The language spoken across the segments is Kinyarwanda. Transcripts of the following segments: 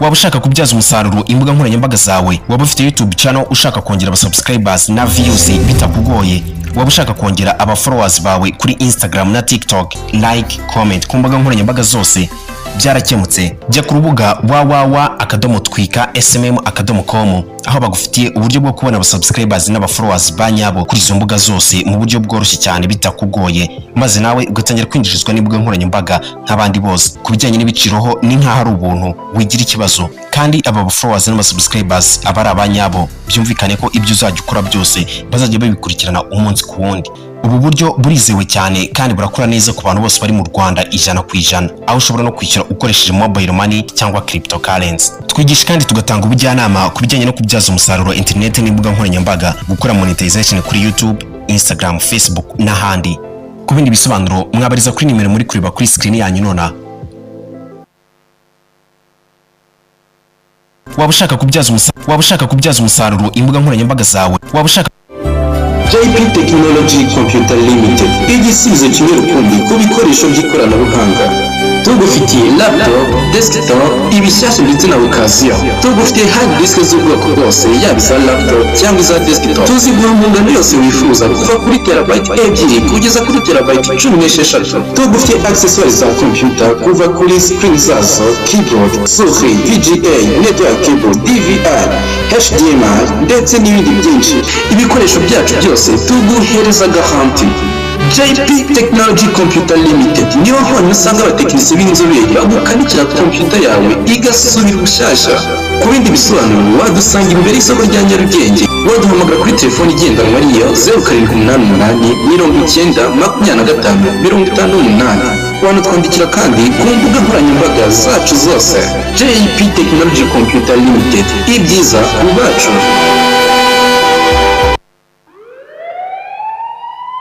Waba ushaka kubyaza umusaruro imbuga nkoranyambaga zawe, waba ufite YouTube channel ushaka kongera aba subscribers na views bitakugoye, waba ushaka kongera aba followers bawe kuri Instagram na TikTok, like, comment ku mbuga nkoranyambaga zose, byarakemutse. Jya ku rubuga www.twikasmm.com, aho bagufitiye uburyo bwo kubona aba subscribers n'aba followers ba nyabo kuri izo mbuga zose mu buryo bworoshye cyane bitakugoye, maze nawe ugatangira kwinjirizwa n'imbuga nkoranyambaga nk'abandi bose. Ku bijyanye n'ibiciro ho ni nk'aho ari ubuntu, wigira ikibazo. Kandi aba followers n'aba subscribers aba ari abanyabo, byumvikane ko ibyo uzajya ukora byose bazajya babikurikirana umunsi ku wundi. Ubu buryo burizewe cyane kandi burakora neza ku bantu bose bari mu Rwanda 100%, aho ushobora no kwishyura ukoresheje mobile money cyangwa cryptocurrency. Twigisha kandi tugatanga ubujyanama ku bijyanye no kubyaza umusaruro internet n'imbuga nkoranyambaga, gukora monetization kuri YouTube, Instagram, Facebook n'ahandi. Ku bindi bisobanuro mwabariza kuri nimero muri kureba kuri screen yanyu nona. Waba ushaka kubyaza umusaruro imbuga nkoranyambaga zawe, waba ushaka JP Technology Computer Limited, igisubizo kimwe rukumbi ku bikoresho by'ikoranabuhanga. Tugufitiye laptop, desktop, ibishyashya ndetse na occasion. Tugufitiye hard disk z'ubwoko bwose, yaba iza laptop cyangwa iza desktop. Tuziguha mu ngano yose wifuza, kuva kuri terabyte 2 kugeza kuri terabyte 16. Tugufitiye accessoires za computer, kuva kuri screen zazo, keyboard, souris, VGA, network cable, DVR, HDMI ndetse n'ibindi byinshi. Ibikoresho byacu byose tuguhereza garantie. JP Technology Computer Limited niho honyine usanga abatekinisiye b'inzobere bagukanikira computer yawe igasubira ubushyashya. Ku bindi bisobanuro wadusanga imbere y'isoko rya Nyarugenge, waduhamagara kuri telefoni igendanwa ariyo 0788 90 25 58. Wanatwandikira kandi ku mbuga nkoranyambaga zacu zose. JP Technology Computer Limited, ibyiza ku bacu.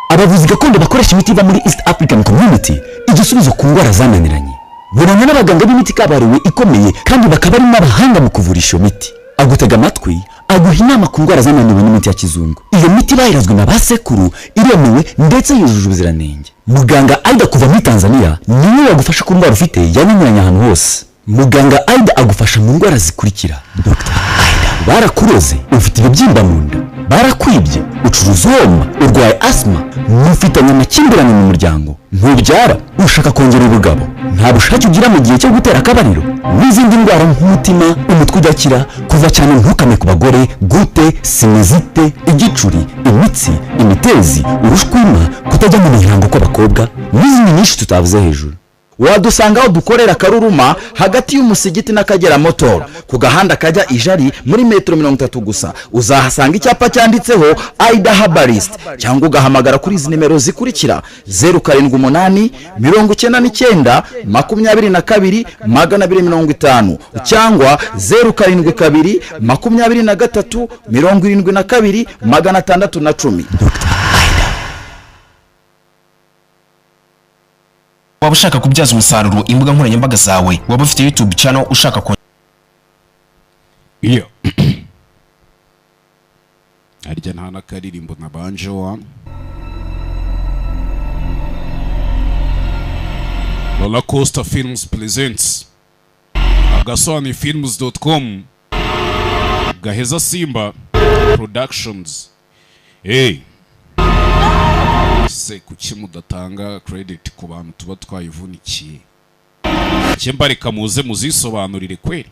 Abavuzi gakondo bakoresha imiti iva muri East African Community, igisubizo ku ndwara zananiranye. Burana n'abaganga b'imiti kabuhariwe ikomeye, kandi bakaba ari n'abahanga mu kuvurisha iyo miti. Agutega amatwi, aguha inama ku ndwara zananiwe n'imiti ya kizungu. Iyo miti bayirazwe na ba sekuru, iremewe ndetse yujuje ubuziranenge. Muganga Aida kuva muri Tanzania niwe wagufasha ku ndwara ufite yananiranye ahantu hose. Muganga Aida agufasha mu ndwara zikurikira: Dr Aida, barakuroze, ufite ibibyimba mu nda, barakwibye, ucuruza uhomba, urwaye asima, mufitanye amakimbirane mu muryango, ntubyara, ushaka kongera ubugabo, nta bushake ugira mu gihe cyo gutera akabariro, n'izindi ndwara nk'umutima, umutwe udakira, kuva cyane ntukame ku bagore, goutte, sinusite, igicuri, imitsi, imitezi, urushwima, kutajya mu mihango kw'abakobwa n'izindi nyinshi tutavuze hejuru. Wadusanga aho dukorera Karuruma, hagati y'umusigiti n'Akagera Motor, ku gahanda kajya Ijari, muri metero 30 gusa uzahasanga icyapa cyanditseho Aida Herbalist, cyangwa ugahamagara kuri izi nimero zikurikira: 0789 92 250 cyangwa 0722 73 610. Waba ushaka kubyaza umusaruro imbuga nkoranyambaga zawe, waba ufite YouTube channel ushaka Iyo harya nta n'akaririmbo nabanje wa Roller Coaster Films presents Agasobanuye Films.com, Gaheza Simba Productions. Hey, se kuki mudatanga credit ku bantu tuba twayivunikiye? Njye mbareka muze muzisobanurire kweri,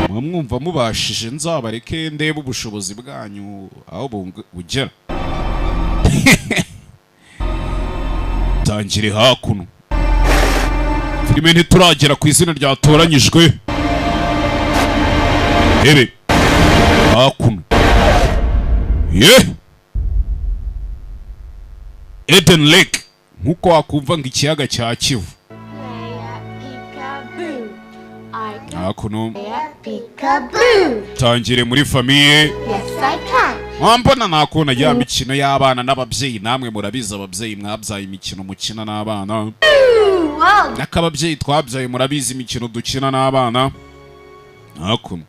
Muba mwumva mubashije, nzabareke ndebe ubushobozi bwanyu aho bugera. Tangire hakuno filime, ntituragera ku izina ryatoranyijwe. Ebe hakuno ye Eden Lake, nkuko wakumva ngo ikiyaga cya Kivu. Hakuno tangire muri famille. Yes, I can. Wambona nakubona ya mikino y'abana n'ababyeyi. Namwe murabizi, ababyeyi mwabyaye, imikino mukina n'abana. Well, N'akababyeyi twabyaye, murabizi imikino dukina n'abana hakuno.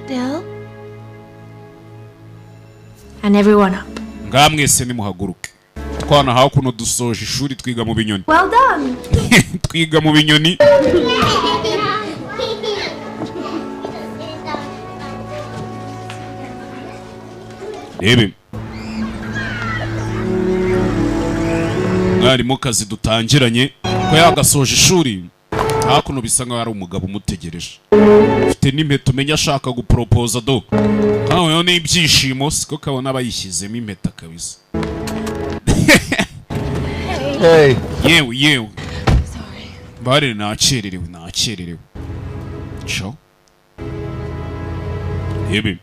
Still. And everyone up. Ngaha mwese nimuhaguruke. Twana hakuno dusoje ishuri, twiga mu binyoni. Well done. Twiga mu binyoni. Rebe mwarimukazi dutangiranye ko yagasoje ishuri, hakuno bisa nkaho ari umugabo umutegereje, ufite n'impeta, umenya ashaka guporopoza do. Hano n'ibyishimo siko kabona bayishyizemo impeta kabisa. Hey. Yewe yewe, bare nakererewe, nakererewe. Cyo yebe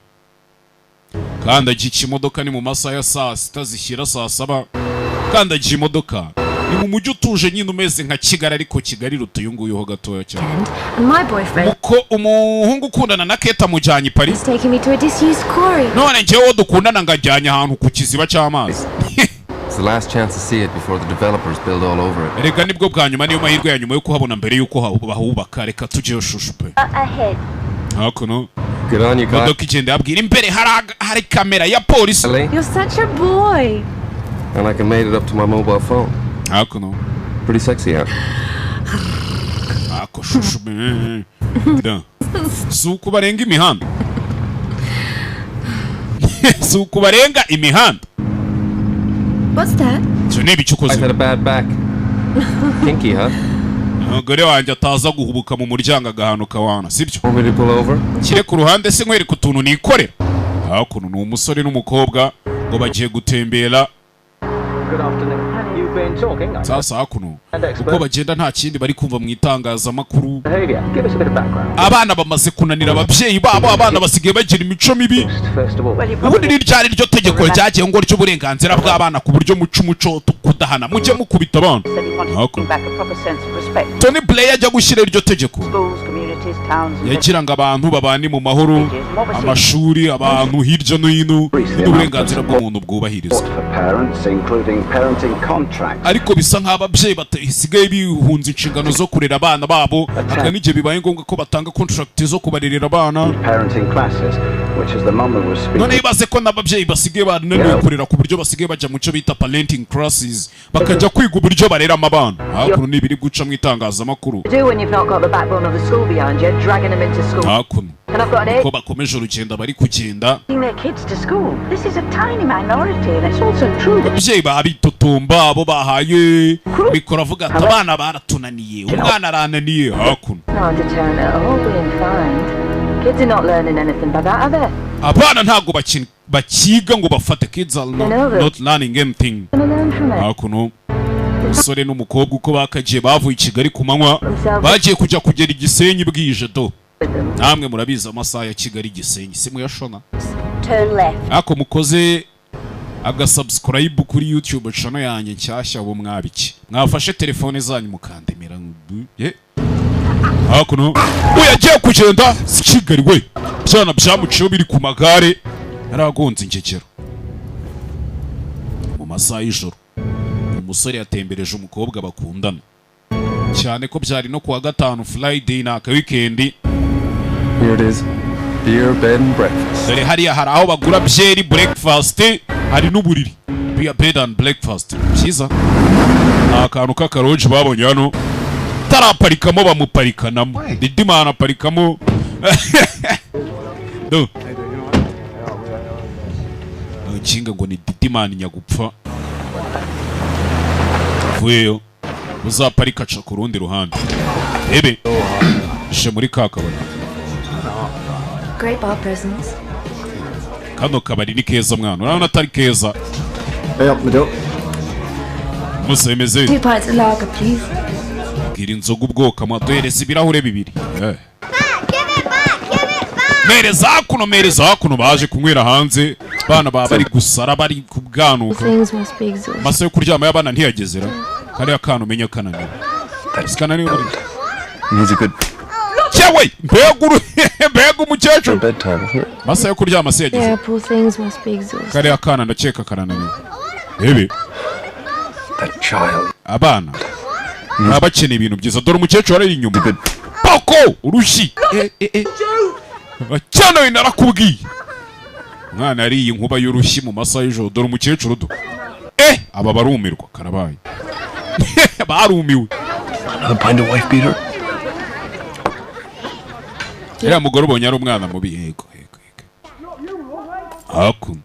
kandagiye ikimodoka, ni mu masaha ya saa 6 zishyira saa 7. Kandagiye imodoka, ni mu mujyi utuje nyine umeze nka Kigali, ariko Kigali iruta uyu nguyu ho gatoya cyane. And my boyfriend Ko umuhungu ukundana na Kate amujyanye i Paris. is taking me to a disused quarry. None njyewe uwo dukundana ngo ajyanye ahantu ku kiziba cy'amazi. It's the last chance to see it before the developers build all over it. Reka nibwo bwa nyuma, niyo mahirwe ya nyuma yo kuhabona mbere y'uko bahubaka. Reka tujyeyo shushu pe. Ahead. Hakuno Good on you, guys. imodoka igenda yabwira imbere hari kamera ya polisi. You're such a boy. And I can mate it up to my mobile phone. Hakuno. Pretty sexy, huh? Ako shushu be. Da. Si uku barenga imihanda, si uku barenga imihanda. What's that? Icyo ni ibiki ukoze? I've had a bad back. Kinky, huh? Umugore wanjye ataza guhubuka mu muryango agahanuka wana, sibyo? Want me to pull over? Kire ku ruhande se nkwereka utuntu nikorera. Hakuno ni umusore n'umukobwa ngo bagiye gutembera. Good afternoon. You've been talking. Sasa hakuno uko bagenda nta kindi bari kumva mu itangazamakuru. Behavior. Give us a bit of background. Abana bamaze kunanira ababyeyi babo, abana basigaye bagira imico mibi. First of all, Ubundi ni ryari ryo tegeko ryagiye ngo ry'uburenganzira bw'abana, ku buryo muca umuco kudahana, mujye mukubita abana? Hakuno Back a proper sense of respect. Tony Blair ajya gushyira iryo tegeko, Schools, communities, towns, and yagira ngo abantu babane mu mahoro, amashuri, abantu hirya no hino, n'uburenganzira bw'umuntu bwubahirizwa. For parents, including parenting contracts. Ariko bisa nk'aho ababyeyi basigaye bihunza inshingano zo kurera abana babo, hakaba n'igihe bibaye ngombwa ko batanga contract zo kubarerera abana. Parenting classes, which is the mum who was speaking. None ibaze ko n'ababyeyi basigaye bananiwe kurera, ku buryo basigaye bajya mu cyo bita parenting classes, bakajya kwiga uburyo bareramo abana. Hakuno ni ibiri guca mu itangazamakuru. Do when you've not got the backbone of the school behind you, dragging them into school. Hakuno And I've got an uko bakomeje urugendo bari kugenda. Taking their kids to school. This is a tiny minority, and it's also true that Ababyeyi babitotomba, abo bahaye mikoro avuga ati abana baratunaniye, umwana arananiye. Hakuno not a deterrent at all being fined. Kids are not learning anything by that, are they? Abana ntabwo bakiga ngo bafate. Kids are not learning anything. Gonna learn from it. Hakuno umusore n'umukobwa uko bakagiye bavuye i Kigali ku manywa, bagiye kujya kugera i Gisenyi bwije do. Namwe murabizi amasaha ya Kigali Gisenyi si muyashona. Turn left. Ariko mukoze agasubscribe kuri YouTube channel yanjye nshyashya, ubu mwabiki mwafashe telefone zanyu mukandemera ye. Hakuno uyu agiye kugenda si Kigali we, byana byamuciyeho biri ku magare, yaragonze ingegero. Mu masaha y'ijoro umusore yatembereje umukobwa bakundana, cyane ko byari no kuwa gatanu, Friday, ni aka weekend. Here it is. Beer, bed, and breakfast. Dore hariya hari aho bagura byeri, breakfast, hari n'uburiri, beer, bed and breakfast. Byiza ni akantu k'akaroji babonye hano, taraparikamo bamuparikanamo, Didimana aparikamo do nkinga ngo ni Didimani nyagupfa avuyeyo uzaparika aca ku rundi ruhande. Ebe je muri ka kabari. Great bar presents. Kano kabari ni keza mwana, urabona atari keza? Musa bimeze Two pints of lager, please. Bwira inzoga ubwoko amuduhereza ibirahure bibiri. Mereza hakuno, mereza hakuno, baje kunywera hanze, bana baba bari gusara, bari kubwanuka. Things must be exhausted. Amasaha yo kuryama y'abana ntiyagezera. Kariya kana umenya kananiwe, sikananiwe buri Needs a good cyewe. Mbega umukecuru, amasaha yo kuryama se yageze? Yeah, poor things must be exhausted. Kariya kana ndakeka karananiwe. Ebe abana baba bakeneye ibintu byiza. Dore umukecuru ari inyuma poko urushyi. Cyane narakubwiye, umwana yariye inkuba y'urushyi mu masaha y'ijoro. Dore umukecuru do. Aba barumirwa, karabaye, barumiwe. Another pint of wife beater. Uriya mugore ubonye ari umwana mubi. Yego. Hakuno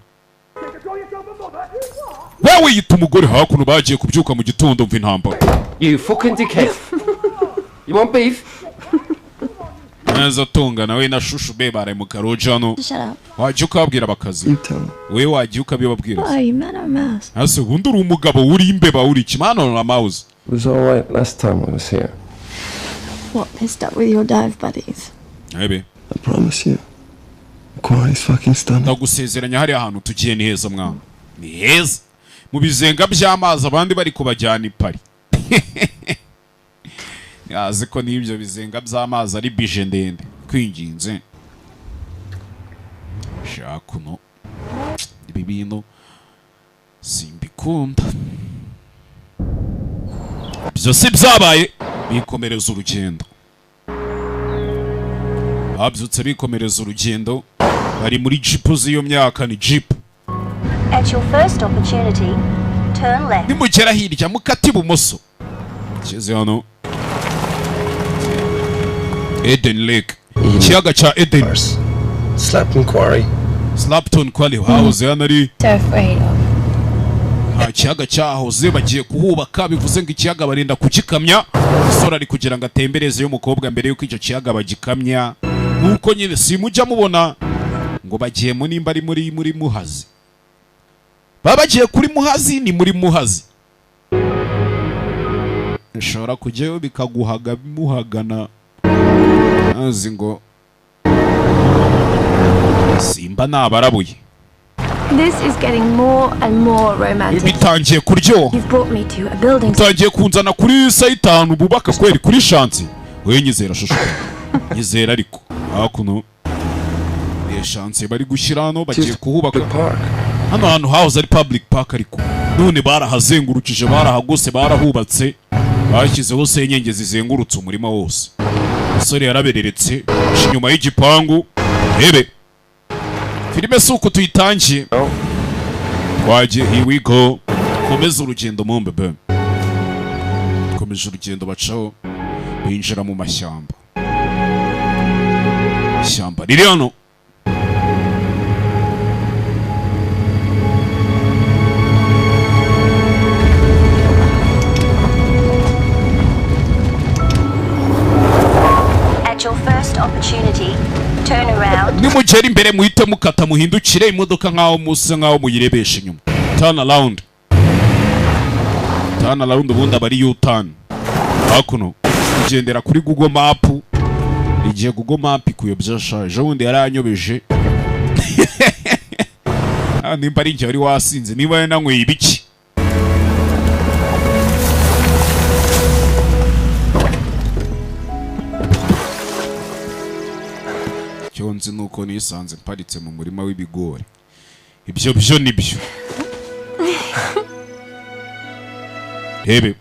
wowe yita umugore. Hakuno bagiye kubyuka mu gitondo, mva intambara. You fucking dickhead. You want beef? Neza atunga nawe na shushu be baraye mu karoji hano. Shut up. Wajya ukababwira bakazi, wowe wajya ukabibabwira. What are you, man or mouse? Ese ubundi uri umugabo, uri imbeba, uri ikimano na mouse? It was alright last time I was here. What, pissed up with your dive buddies? Ebe. I promise you. The quarry's fucking stunning. Ndagusezeranya, hariya hantu tugiye ni heza mwana, ni heza mu bizenga by'amazi, abandi bari kubajyana i Paris. Yazi ko n'ibyo bizenga by'amazi ari bije ndende. Kwinginze shakuno, ibi bintu simbikunda. Byose byabaye, bikomereza urugendo. Babyutse bikomereza urugendo, bari muri jipu z'iyo myaka, ni jipu. At your first opportunity, turn left. Nimugera hirya mukate ibumoso. Kigeze hano, Eden Lake, ikiyaga cya Eden. Slapton Quarry. Slapton Quarry hahoze hano ari So afraid of. Nta kiyaga cyahoze, bagiye kuhubaka, bivuze ngo ikiyaga barinda kugikamya. Umusore ari kugira ngo atembereze y'umukobwa mbere y'uko icyo kiyaga bagikamya, nk'uko nyine simujya mubona ngo bagiye mu nimba ari muri Muhazi, baba bagiye kuri Muhazi, ni muri Muhazi ushobora kujyayo bikaguhaga muhagana azi ngo simba nabarabuye. This is getting more and more romantic. Bitangiye kuryoha. You've brought me to a building. Utangiye kunzana kuri sayitanu bubaka kweri kuri shansi. Wowe nyizera shusho, nyizera. Ariko hakuno iyo shansi bari gushyira hano, bagiye kuhubaka hano hantu hahoze ari public park, ariko none barahazengurukije, barahagose, barahubatse, bashyizeho senyenge zizengurutse umurima wose. Umusore yarabereretse aca inyuma y'igipangu. Rebe filime, si uko tuyitangiye, twagiye. Here we go, komeza urugendo mumbebe. Komeje urugendo, bacaho binjira mu mashyamba. Ishyamba riri hano. At your first opportunity, turn around. Nimugera imbere muhite mukata, muhindukire imodoka nk'aho musa nk'aho muyirebesha inyuma. Turn around, turn around, ubundi aba ari U-turn. Hakuno kugendera kuri Google Map, igihe Google Map ikuyobya sha, ejo bundi yaranyobeje. Ah, nimba ari njye wari wasinze, niba yananyweye ibiki. Icyo nzi ni uko nisanze mparitse mu murima w'ibigori. Ibyo byo ni byo. Rebe.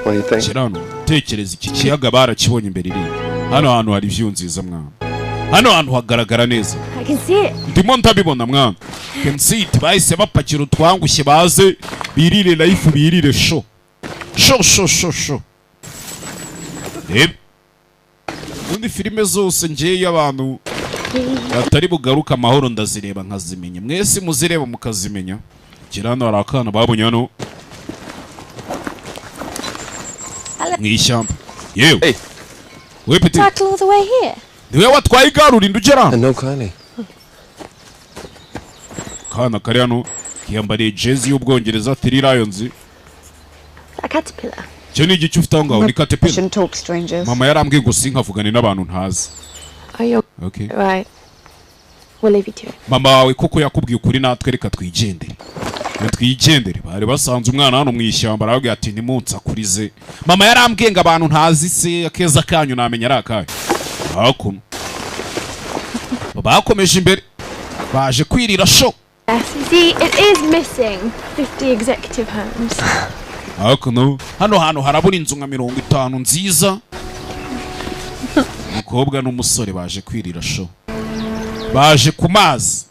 What do you think? Shyira hano, tekereza, iki kiyaga barakibonye imbere iriya. Hano hantu hari view nziza mwana, hano hantu hagaragara neza. I can see it. Ndimo ndabibona mwana, can see it. Bahise bapakira utwangushye, baze birire life, birire show show show show show. Rebe ubundi filime zose ngewe abantu batari bugaruke amahoro ndazireba nkazimenya, mwese muzireba mukazimenya. Kira hano hari akana babonye hano mu ishyamba. Yewe we petit. Cycle all the way here. Niwe watwaye igare urinda ugera hano? No, Kylie. Kana kari hano kiyambariye jezi y'Ubwongereza, Three Lions. A caterpillar. Icyo ni igice ufite aho ngaho ni I caterpillar. shouldn't talk to strangers. Mama yarambwiye ngo sinkavugane n'abantu ntazi. Oh, you're Okay. right. We'll leave you to it. Mama wawe koko yakubwiye ukuri, natwe reka twigendere. Reka twigendere. Bari basanze umwana hano mu ishyamba, arababwira ati nimunsakurize, mama yarambwiye ngo abantu ntazi se akeza kanyu namenya ari akahe. Hakuno bakomeje imbere, baje kwirira show. Yes, you see, it is missing 50 executive homes. Hakuno hano hantu harabura inzu nka 50 nziza. Umukobwa n'umusore baje kwirira show, baje ku mazi.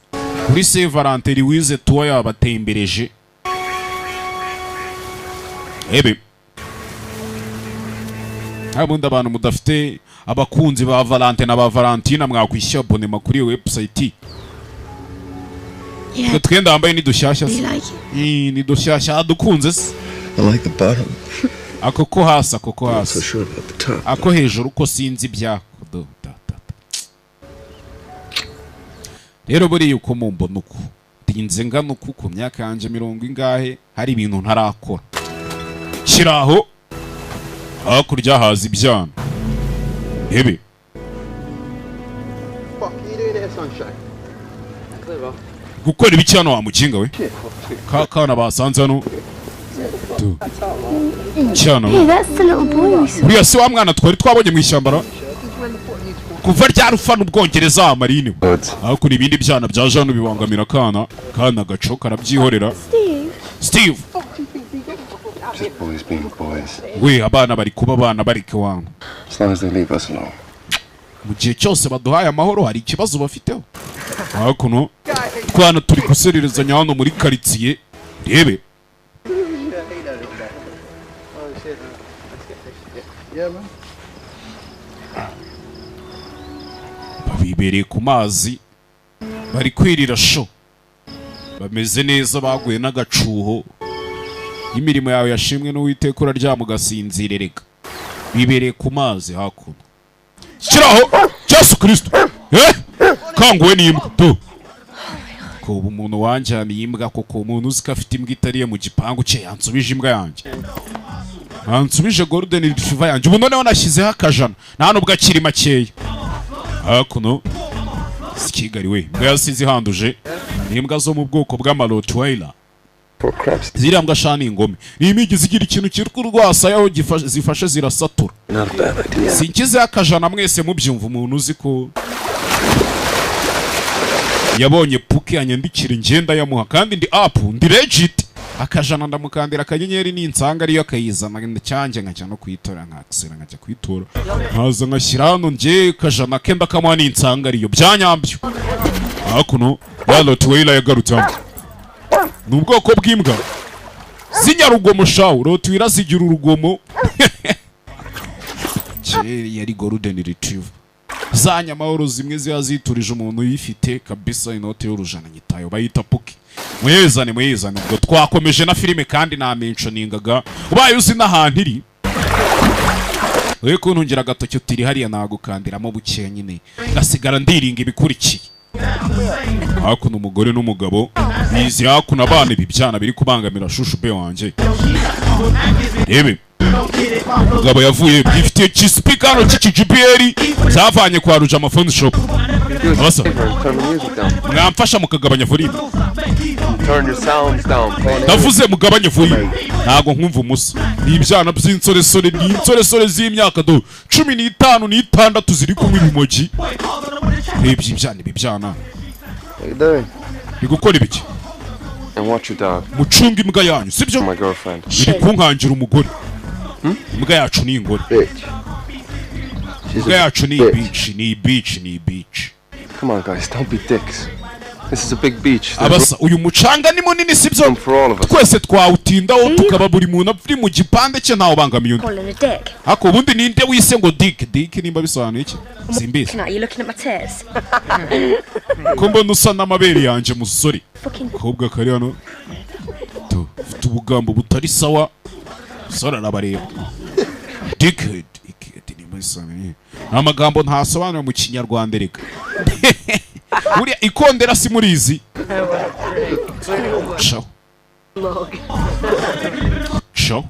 Kuri Saint Valentin wize tuwa yabatembereje. Ebe habundi abantu mudafite abakunzi ba Valentin na ba Valentina mwakwishyura abonema kuri website. Yeah. Twenda wambaye ni dushyashya. You like it? Ni dushyashya dukunze se. I like the bottom. Ako ko hasi, ako ko Not hasi. so sure about the top. Ako hejuru ko sinzi ibyako. Do, da, da, da. Rero buriya uko mumbona uku ndinze ngana uku ku myaka yanjye mirongo ingahe hari ibintu ntarakora. Kiraho hakurya haza ibyana. Ebe Fuck you doing here, sunshine? gukora ibiki hano wa mukinga we? Ka kana basanze hano. Tu. Cyana. Hey, that's the little boy we saw. Uriya si wa mwana twari twabonye mu ishyamba ra? Kuva ryari ufana Ubwongereza Marine we? Ariko ibindi byana bya jano bibangamira akana, kana gaco karabyihorera. Steve. Steve, Just boys being boys. we abana bari kuba abana bareke wangu. As long as they leave us alone. Mu gihe cyose baduhaye amahoro hari ikibazo bafiteho. Hakuno twana turi gusererezanya hano muri karitsiye. Rebe Yeah, man. bibereye ku mazi bari kwirira sho, bameze neza baguye n'agacuho. Imirimo yawe yashimwe n'Uwiteka uraryama ugasinzira reka. Bibereye ku mazi hakuno. Kiraho Yesu Kristo. Kanguwe n'imbwa tu. Ko ubu umuntu wanjyaniye imbwa koko, umuntu uzi ko afite imbwa itariye mu gipangu cye yansubije imbwa yanjye. Yansubije golden retriever yanjye. Ubu noneho nashyizeho akajana nta nubwo akiri makeya. Hakuno si Kigali we, imbwa yasize ihanduje ni imbwa zo mu bwoko bw'ama Rottweiler. Ziriya mbwa sha ni ingome, ni imigi zigira ikintu cyitwa urwasaya aho zifashe zirasatura. Not a bad idea. Sinkizeho akajana mwese mubyumva, umuntu uzi ko yabonye puke yanyandikira ingenda yamuha kandi ndi app ndi legit. Akajana ndamukandira akanyenyeri ninsanga ariyo akayizana cyanjye nkajya no kuyitora nkakisera nkajya kuyitora nkaza nkashyira hano njye kajana ke ndakamuha ninsanga ariyo byanyambyo. Hakuno ya Rottweiler yagarutse hano. Ni ubwoko bw'imbwa z'inyarugomo shawu. Rottweiler zigira urugomo. Kera yari golden retriever za nyamahoro zimwe ziba ziturije umuntu uyifite kabisa inote y'urujana nyitayo bayita puki. Muyizane muyizane. Ubwo twakomeje na filime kandi namentioningaga ubaye uzi n'ahantu iri we kuntungira agatoki utiri hariya nagukandiramo bukeya nyine ngasigara ndiringa ibikurikiye. Hakuno umugore n'umugabo bizi hakuno abana ibi byana biri kubangamira shushu be wanjye. Rebe umugabo yavuye byifitiye kispeaker hano cy'iki GPR cyavanye kwa Rujama Phone Shop. Abasa Turn the music down. mwamfasha mukagabanya volume. Turn your sounds down. Play Ndavuze mugabanye volume, ntago nkumva umusa. Ni ibyana by'insoresore, ni insoresore z'imyaka do 15 n'itandatu ziri kunywa ibimogi. Rebye ibyana ibi byana What you doing? biri gukora ibiki? And watch your dog. Mucunge imbwa yanyu sibyo? My girlfriend. Iri kunkangira umugore. Imbwa yacu ni ingore. Bitch. She's Imbwa a yacu ni bitch. ibici, ni ibici, ni ibici. Come on, guys, don't be dicks. This is a big beach. There's Abasa uyu mucanga ni munini sibyo? room for all of us. Twese twawutindaho tukaba buri muntu ari mu gipande cye ntawe ubangamiye undi. Calling a dick. Ariko ubundi ninde wise ngo dick? Dick nimba bisobanuye iki? Simbizi. Looking at you, looking at my tits. Ko mbona usa n'amabere yanjye musore. Fucking Kobwa kari hano. Tu, ufite ubugambo butari sawa. Sora arabareba. Dickhead, dickhead nimba bisobanuye. Ni amagambo ntasobanura mu Kinyarwanda reka. Buriya ikondera si murizi. Ciao. Ciao.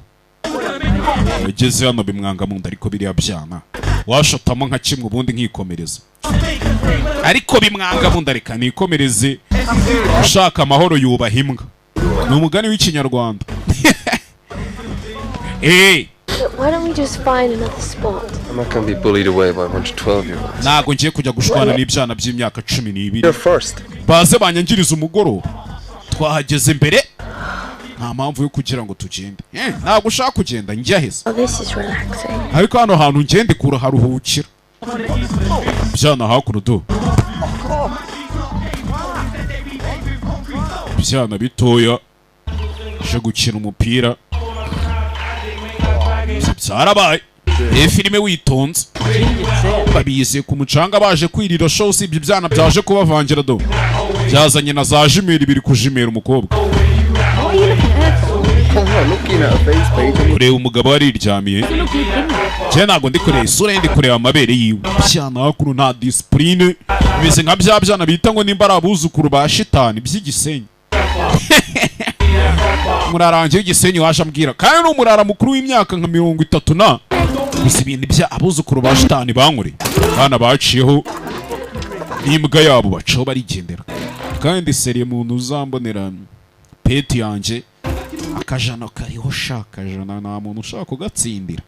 Yageze hano bimwanga mu nda ariko biriya byana. Washotamo nka kimwe ubundi nkikomereza. Ariko bimwanga mu nda reka nikomereze. Ushaka amahoro yubaha imbwa. Ni umugani w'Ikinyarwanda. Look, why don't we just find another spot? I'm not gonna be bullied away by a bunch of 12-year-olds. Ntago ngiye kujya gushwana n'ibyana by'imyaka 12. You're first. Baze banyangiriza umugoroba. Twahageze mbere. Nta mpamvu yo kugira ngo tugende. Ntabwo ushaka kugenda njya heza. Oh, this is relaxing. Ariko hano hantu ngende kura haruhukira. Byana hakuno do. Ibyana bitoya je gukina umupira. Byarabaye. Iyi filime witonze. Babize ku mucanga baje kwirira show, usibye ibyana byaje kubavangira do. Byazanye na za jimeri biri kujimera umukobwa. What are you looking at her for? Kureba umugabo ariryamiye. Njye ntabwo ndi kureba isura ye, ndi kureba amabere yiwe. Byana hakuno nta discipline. Bimeze nka bya byana bita ngo nimba ari abuzukuru ba shitani by'igisenyi. Umurara wanjye w'igisenyi waje ambwira, kandi ni umurara mukuru w'imyaka nka 30 na gusa ibintu bya abuzukuru ba shitani bankoreye. Abana baciyeho n'imbwa yabo bacaho barigendera. Kandi seriye muntu uzambonera peti yanjye akajana kariho sha, akajana nta muntu ushaka kugatsindira.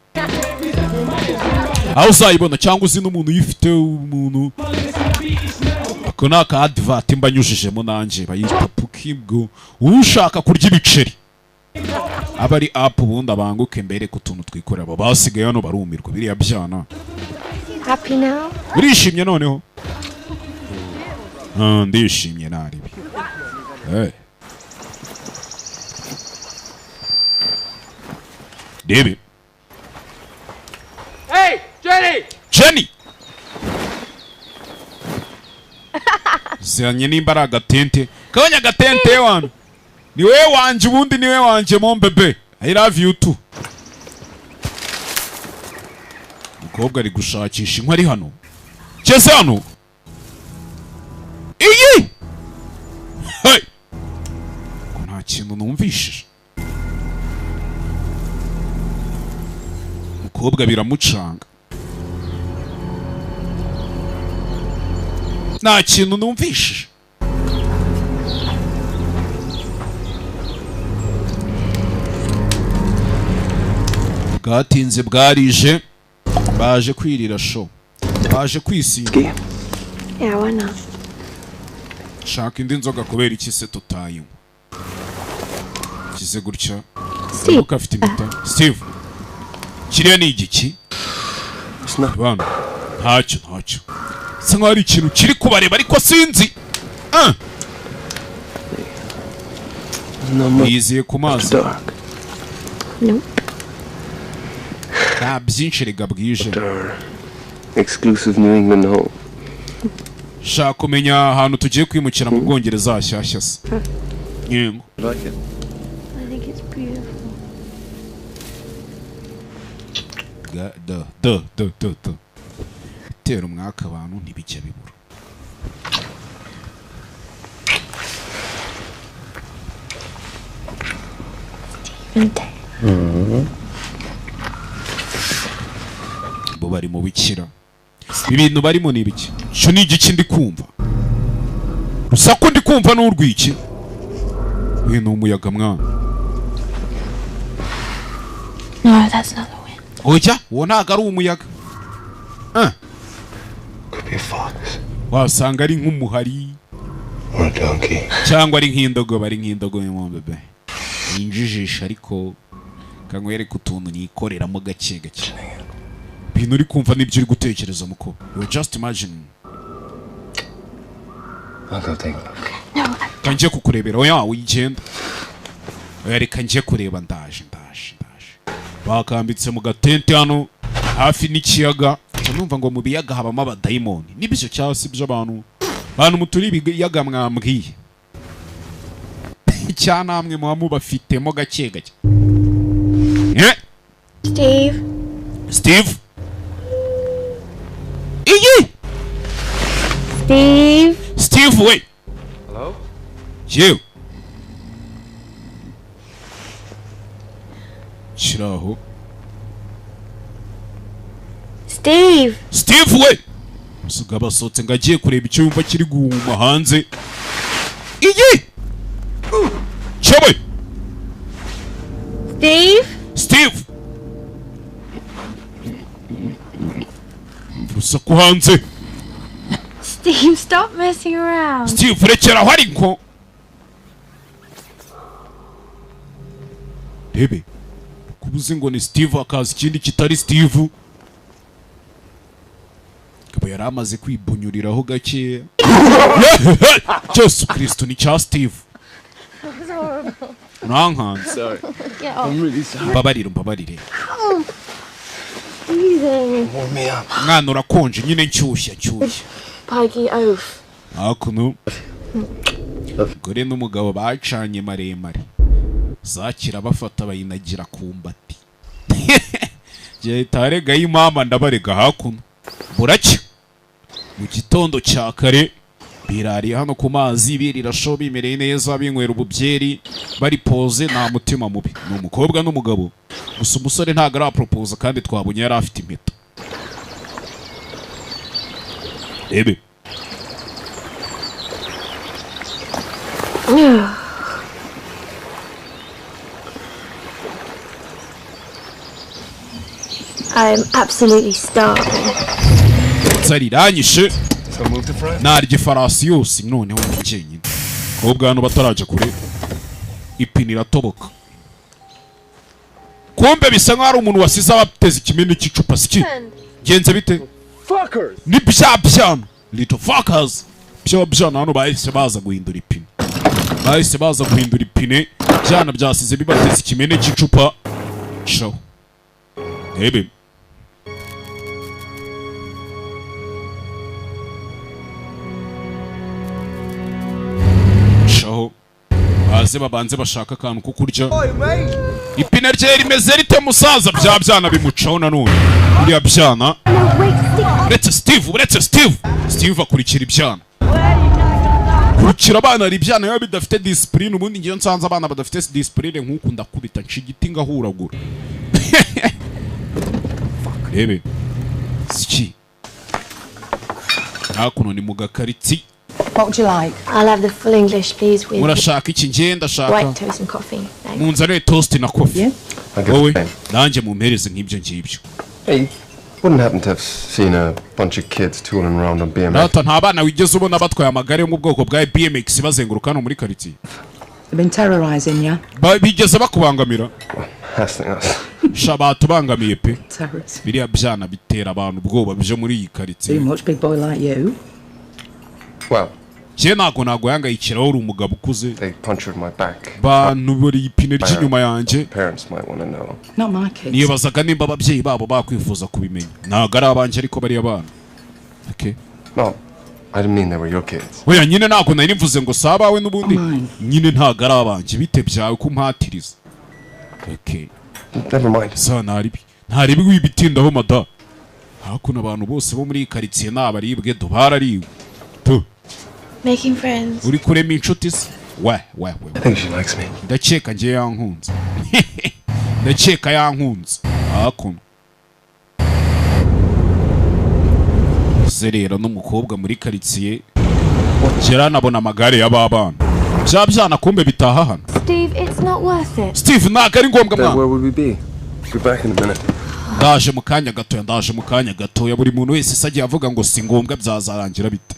Aho uzayibona cyangwa uzi n'umuntu uyifite, umuntu ako ni aka advert mba nyujijemo nanjye bayita Pukibwo. Ushaka kurya ibiceri aba ari app, ubundi abanguke mbere ku tuntu twikorera. Abo basigaye hano barumirwa biriya byana. Happy now? Urishimye noneho? Ah, ndishimye naribi. Hey. David. Hey, Jenny! Jenny! Zanye nimba ari agatente. Kabonye agatente wana. Ni wewe wanje ubundi ni wewe wanje mon bebe. I love you too. Umukobwa ari gushakisha inkwi ari hano. Cyese hano. Iyi! Hey! Ko nta kintu numvishije. Umukobwa biramucanga. Nta kintu numvishije. Bwatinze bwarije, baje kwirira show, baje kwisiga. Yeah, why not? Shaka indi nzoga kubera iki se tutayinywa? Kize gutya. Steve. Afite impeta. Steve. Kiriya ni igiki? Bana. Ntacyo, ntacyo. Bisa nkaho ari ikintu kiri kubareba ariko sinzi. Yiziye ku mazi. Nope. Nta byinshi rega bwije. Exclusive New England home. Shaka kumenya ahantu tugiye kwimukira mu Bwongereza hashyashya se. Yego. Like it. I think it's beautiful. Ga da da da da da. Tera umwaka abantu ntibijya bibura. Bo bari mu bikira. Ibintu barimo ni ibiki? Cyo ni igiki ndi kumva? Rusaku ndi kumva n'urwiki? Uyu ni umuyaga mwana. No, that's not the wind. Oya, uwo ntago ari umuyaga. Could be a fox. Wasanga ari nk'umuhari. Or a donkey. Cyangwa ari nk'indogobe, ari nk'indogobe mon bebe. Ninjijisha ariko kanywereka utuntu nikoreramo gake gake. Ibintu uri kumva n'ibyo uri gutekereza muko. You just imagine. I'll go take a look. No, Kanjye kukurebera. Oya, wigenda. Oya, reka njye kureba, ndaje ndaje ndaje. Bakambitse mu gatente hano hafi n'ikiyaga. Numva ngo mu biyaga habamo abadayimoni. Nibyo cyangwa si byo abantu? Bantu muturi ibiyaga mwambwiye. Cyanamwe muba mubafitemo gake gake. Steve. Steve. Iyi! Steve. Steve we. Hello? Yewe. Shiraho. Steve. Steve we. Musuga basohotse ngo agiye kureba icyo yumva kiri guhuma hanze. Iyi! Cyewe! Steve. Steve. Urusaku hanze. Steve, stop messing around. Steve, rekera aho ariko. Rebe. Kubuze ngo ni Steve akaza ikindi kitari Steve. Kaba yari amaze kwibunyuriraho gakeya. Yesu Kristo ni cya Steve. Urankanze. Sorry. Get off. I'm really sorry. Mbabarire, umbabarire. Oh, freezing. Warm me up. Mwana, urakonje nyine, nshyushya, nshyushya. Pikey oaf. Hakuno umugore n'umugabo bacanye maremare, zakira bafata bayinagira ku mbati. Gihita arega y'imama, ndabarega. Hakuno buracya mu gitondo cya kare, birariye hano ku mazi, birira show, bimereye neza, binywera ububyeri, bari poze, nta mutima mubi. Ni umukobwa n'umugabo gusa, umusore ntabwo araporopoza kandi twabonye yari afite impeta. Rebe. I'm absolutely starving. Inzara iranyishe. So move to France. Narya ifarasi yose noneho ndi jyenyine. Kobwa hano batarajya kure, ipine iratoboka. Kumbe bisa nkaho ari umuntu wasize abateze ikimene cy'icupa. Siki genze bite? Fuckers! Ni bya byana, little fuckers, bya byana hano bahise baza guhindura ipine, bahise baza guhindura ipine. Byana byasize bibateze ikimene cy'icupa. Shaho rebe. Shaho baze babanze bashaka akantu ko kurya. Ipine rye rimeze rite musaza? Bya byana bimucaho nanone, biriya byana. No, wait, Steve. Uretse Steve, uretse Steve. Steve akurikira ibyana, kurikira abana. Hari ibyana biba bidafite discipline. Ubundi ngiyo nsanze abana badafite discipline nk'uku, ndakubita, nca igiti ngahuragura. Rebe siki hakuno ni mu gakaritsi. What would you like? I'll have the full English, please, with Murashaka iki? Ngiye ndashaka white toast and coffee. Thanks. Munzanire toast na coffee. I'll get Wowe? the same. Nanjye mumpereze nk'ibyo ngibyo. Hey, wouldn't happen to have seen a bunch of kids tooling around on BMX? Data, nta bana wigeze ubona batwaye amagare yo mu bwoko bwa BMX bazenguruka hano muri karitsiye? They've been terrorising you. Bigeze bakubangamira? Hassling us. Sha, batubangamiye pe. Terrorists. Biriya byana bitera abantu ubwoba byo muri iyi karitsiye. Too much, big boy like you. Well, Njye ntabwo naguhangayikira, uri umugabo ukuze. they punctured my back. Bantu buri ipine ry'inyuma yanjye. Parents might want to know. Not my kids. Nibazaga nimba ababyeyi babo bakwifuza kubimenya. Ntabwo ari abanjye ariko bariya bana, okay. No, I didn't mean they were your kids. Oya nyine, ntabwo nari mvuze ngo si abawe n'ubundi nyine, ntabwo ari abanjye. Bite byawe kumpatiriza? Okay. Never mind. Sa ntaribi, ntaribi, wibitindaho mada. Hakuno abantu bose bo muri iyi karitsiye ni abaribwe do, barariwe tu. Making friends. Uri kurema inshuti se? We we we. I think she likes me. Ndakeka ngiye yankunze, ndakeka yankunze. Hakuno zerera n'umukobwa muri karitsiye, kera amagare y'ababana, bya byana kumbe bitaha hano. Steve, it's not worth it. Steve, ntabwo ari ngombwa Then mwana. where would we be? Be back in a minute. Ndaje mu kanya gatoya, ndaje mu kanya gatoya. Buri muntu wese se agiye avuga ngo si ngombwa, byazarangira bite?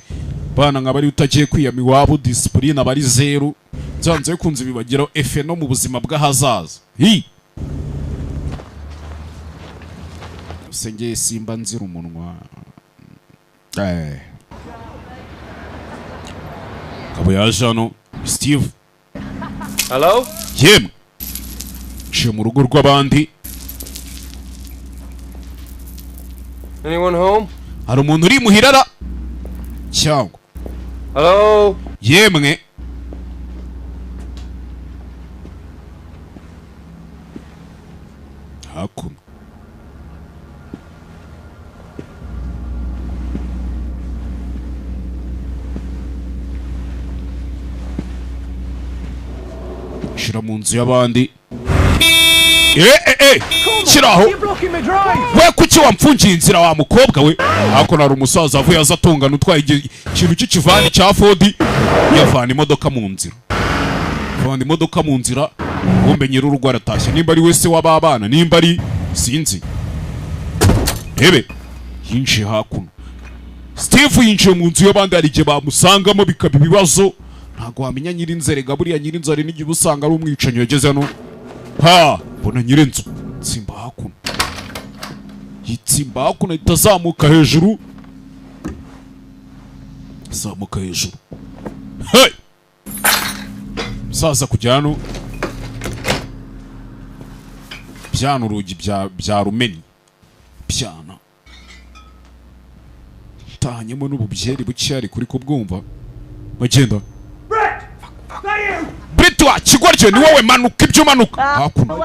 Bana nka bari utagiye kwiyama iwabo, discipline aba ari zeru, byanze bikunze bibagiraho effet no mu buzima bw'ahazaza. Hi sengeye simba nzira umunwa. Kabo yaje hano Steve. Hello? Yemwe, nciye mu rugo rw'abandi. Anyone home? Hari umuntu uri muhirara cyangwa? Hello? Yemwe. Hakuno shira mu nzu y'abandi. Eh, shiraho. You're blocking my drive! We, kuki wamfungiye inzira wa mukobwa we? Hakuno hari umusaza avuye aza atungana, utwaye ikintu cy'ikivani cya Ford, yavana imodoka mu nzira, avana imodoka mu nzira. Kumbe nyir'urugo aratashye, nimba ari we se w'ababana, nimba ari sinzi. Rebe, yinjiye hakuno. Steve yinjiye mu nzu y'abandi, hari igihe bamusangamo bikaba ibibazo. Ntabwo wamenya nyir'inzu erega, buriya nyir'inzu hari n'igihe uba usanga ari umwicanyi. Yageze hano, ha mbona nyir'inzu, tsimba hakuno, yitsimba hakuno, ahita azamuka hejuru, azamuka hejuru. Hey! Musaza kujya hano. Byana urugi bya rumeni. Byana. Tanyemo n'ububyeri buke ari kuri kubwumva. Bagenda. Brett wa kigoryo ni wowe manuka ibyo manuka. Hakuno.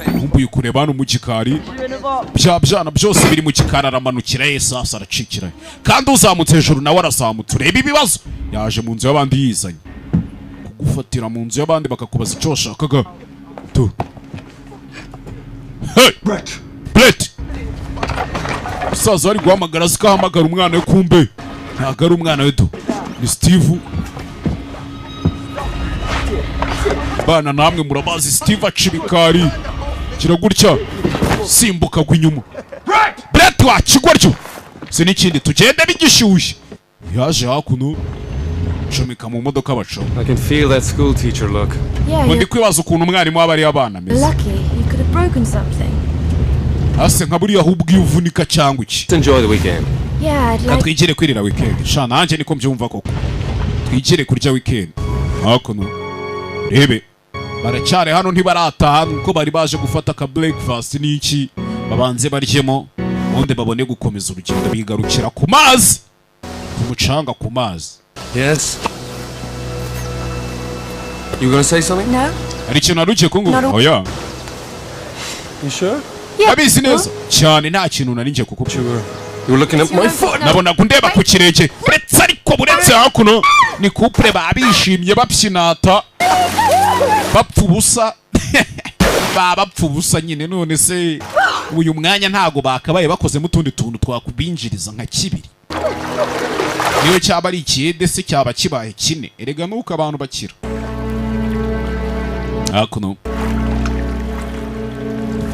Nkumbuye kureba hano mu gikari. Bya byana byose biri mu gikari aramanukira sasa aracikira. Kandi uzamutse hejuru nawe arazamutse ureba ibibazo. Yaje mu nzu y'abandi yizanye. Kugufatira mu nzu y'abandi bakakubaza icyo washakaga. Tu. Hey! Brett. Brett. Musaza ari guhamagara azikahamagara umwana we kumbe. Ntago ari umwana we do. Ni Steve. Bana namwe murabazi Steve acibikari. Kiragutya simbuka gwinyuma. Brett wa kigoryo. Se nikindi tugende bigishyushye. Yaje hakuno comeka mu modoka baco. I can feel that school teacher look. Ngo ndikwibaza ukuntu umwarimu w'abari abana meze. Lucky you could have broken something. Ase nka buriya ahubwo iyo uvunika cyangwa iki. Enjoy the weekend. Yeah, I'd like. Twigire kwirira weekend. Sha nanje niko mbyumva koko. Twigire kurya weekend. Hakuno. Rebe. Baracyare hano ntibarataha nuko bari baje gufata ka breakfast n'iki babanze baryemo ubundi babone gukomeza urugendo bigarukira ku mazi ku mucanga ku mazi. Yes. You gonna say something? No. Hari ikintu narugiye kungu? Oya. You sure? Yeah. Abizi neza cyane nta kintu nari ngiye kukubwira. You were looking at my foot. Nabona kundeba ku kirenge. Uretse ariko buretse hakuno ni couple babishimye bapyinata. Bapfa ubusa. Bapfa ubusa nyine none se uyu mwanya ntago bakabaye bakozemo utundi tuntu twakubinjiriza nka kibiri. Niyo cyaba ari ikiyede se cyaba kibaye kine. Erega nuko abantu bakira. Hakuno.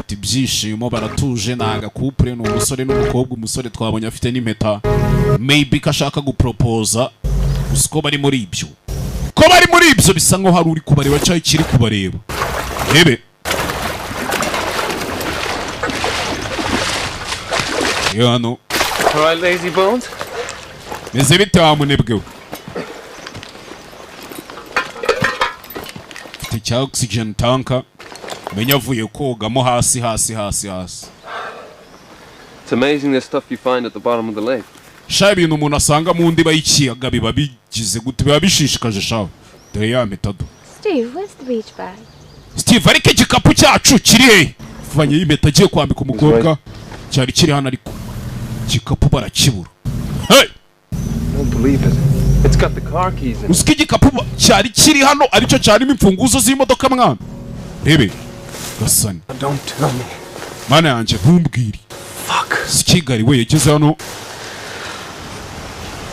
Ibyishimo baratuje naga couple ni umusore n'umukobwa. Umusore twabonye afite n'impeta. Maybe kashaka guproposa. Usiko bari muri ibyo. Ko bari muri ibyo bisa nkaho hari uri kubareba cyangwa ikiri kubareba. Rebe. Yo hano. All right, lazy bones. Meze bite wa munebwe we? Mfite cya oxygen tanka. Menya avuye kogamo hasi hasi hasi hasi. It's amazing the stuff you find at the bottom of the lake. Sha ibintu umuntu asanga mu ndiba y'ikiyaga biba bigize gute biba bishishikaje sha. Dore ya metado. Steve, where's the beach bag? Steve ariko igikapu cyacu kiri he? Vanye y'impeta agiye kwambika umukobwa cyari kiri hano ariko igikapu barakibura. Hey! Don't believe it. It's got the car keys in it. Usiki igikapu cyari kiri hano aricyo cyarimo imfunguzo z'imodoka mwana. Rebe. Gasani. Don't tell me. Mana yanjye ntumbwire. Fuck. Sikigari we yageze hano.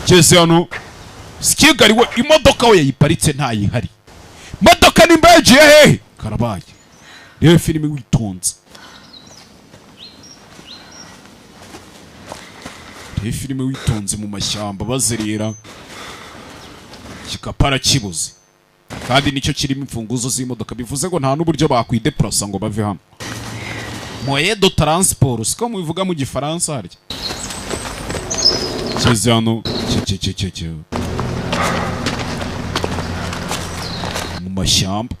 Jesse hano. Sikigari we imodoka we yayiparitse ntayihari. Modoka nimba yagiye hehe? Karabaye. Rebe filime witonze. Rebe filime witonze mu mashyamba bazerera. Kikapara kibuze. Kandi nicyo kirimo imfunguzo z'imodoka bivuze ngo nta n'uburyo bakwideplasa ngo bave hano. Moyen de transport siko mubivuga mu gifaransa harya. Jesse hano cye. Mu mashyamba.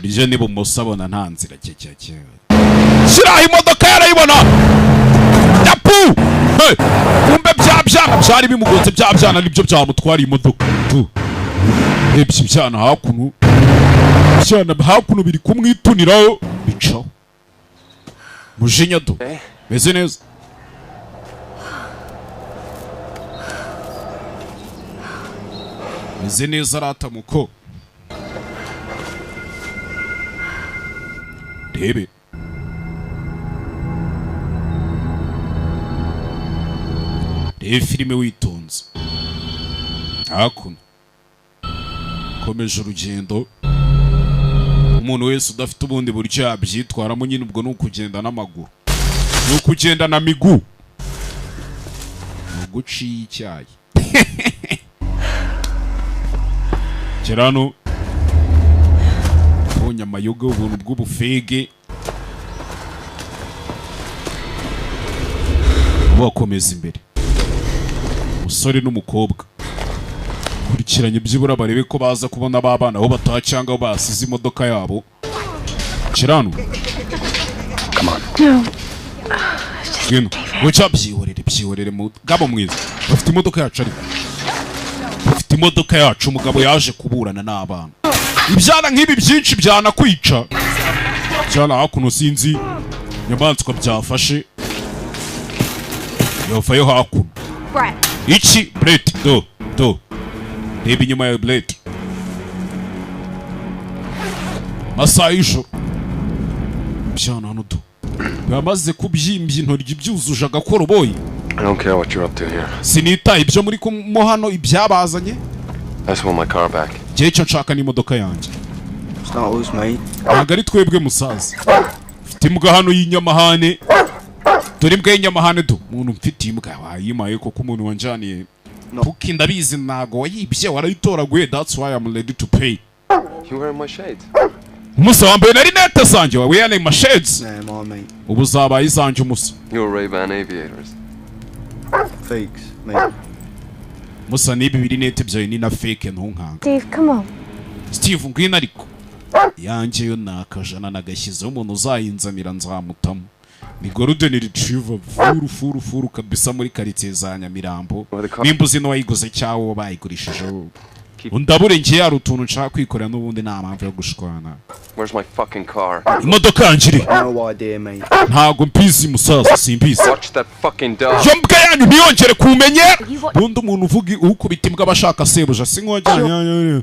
Rije n'ibumoso abona nta nzira cye. Shira imodoka yarayibona. Yapu! Hey! Kumbe bya byana byari bimugonze bya byana nibyo byamutwara imodoka. Tu. Ebyo byana hakuno. Byana hakuno biri kumwituniraho bicaho. Mujinya do. Meze neza. Meze neza aratamuko. Rebe. Rebe filime witonze. Hakuno. Komeje urugendo. Umuntu wese udafite ubundi buryo yabyitwaramo nyine ubwo nukugenda n'amaguru. Nukugenda na migu. Nuguciye icyayi. Kerano bonye amayoga ubuntu bw'ubufege. Bakomeza imbere. Umusore n'umukobwa. Kurikiranye byibura barebe ko baza kubona ba bana aho bataha cyangwa aho basize imodoka yabo. Kirano. No. Ngwino. Guca byihorere, byihorere mugabo mwiza. Bafite imodoka yacu ariko. Bafite imodoka yacu. Umugabo yaje kuburana n'abana. Ibyana nk'ibi byinshi byanakwica. Byana hakuno sinzi inyamaswa byafashe. Yavayo hakuno. Brett. Iki Brett, do do. Reba inyuma ya Brett. Masaha y'ijoro. Byana hano do. Bamaze kubyimbya intoryi byuzuje agakoroboyi. I don't care what you're up to here. Sinitaye ibyo muri mo hano ibyabazanye. I just want my car back. Njye icyo nshaka ni imodoka yanjye. It's not us, mate. Ntabwo ari twebwe musaza. Mfite imbwa hano y'inyamahane. Dore imbwa y'inyamahane do. Umuntu mfite imbwa wayimaye koko, umuntu wanjaniye. Kuko ndabizi ntago wayibye, warayitoraguye, that's why I'm ready to pay. You wearing my shades? Umusa wambaye na rinete zanjye, wa wearing my shades. Nah, mine, mate. Ubu zabaye izanjye umusa. Your Ray-Ban aviators. Fakes, mate. Musa, niba ibi rinete byawe ni na fake, ntunkanga. Steve, come on. Steve, ngwino ariko. Yanjye yo ni akajana nagashyizeho, umuntu uzayinzanira nzamutamo. Ni golden retriever furu furu furu kabisa muri quartier za Nyamirambo. Nimba uzi n'uwayiguze cyangwa uwo bayigurishijeho. Undabure, njye hari utuntu nshaka kwikorera n'ubundi, nta mpamvu yo gushwana. Where's my fucking car? Imodoka yanjye iri? No idea, mate. Ntago mbizi musaza, simbizi. Watch that fucking dog. Iyo mbwa yanyu ntiyongere kumenyera. Ubundi umuntu uvuga ukubita imbwa aba ashaka sebuja, si nkongera.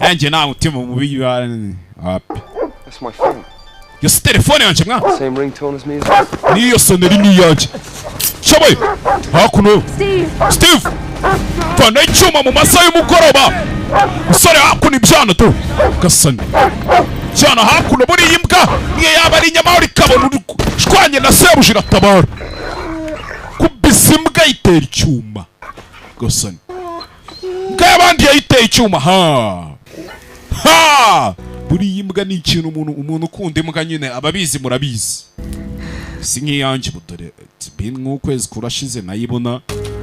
Yanjye nta mutima mubi wapi. That's my phone. Iyo si telefone yanjye mwa. Same ringtone as me as well. Niyo soneri ni iyanjye. Shaboye hakuno. Steve. Steve, vana icyuma mu masaha y'umugoroba. Musore, hakuno ibyana tu gasani cyana hakuno. Buriya imbwa niyo yaba ari inyama ikabona ushwanye na sebuja iratabara. Kubisa imbwa yitera icyuma gasani. Imbwa y'abandi yayiteye icyuma ha ha. Buriya imbwa ni ikintu umuntu ukunda imbwa nyine ababizi murabizi. Si nk'iyanjye dore nk'ukwezi kurashize nayibona.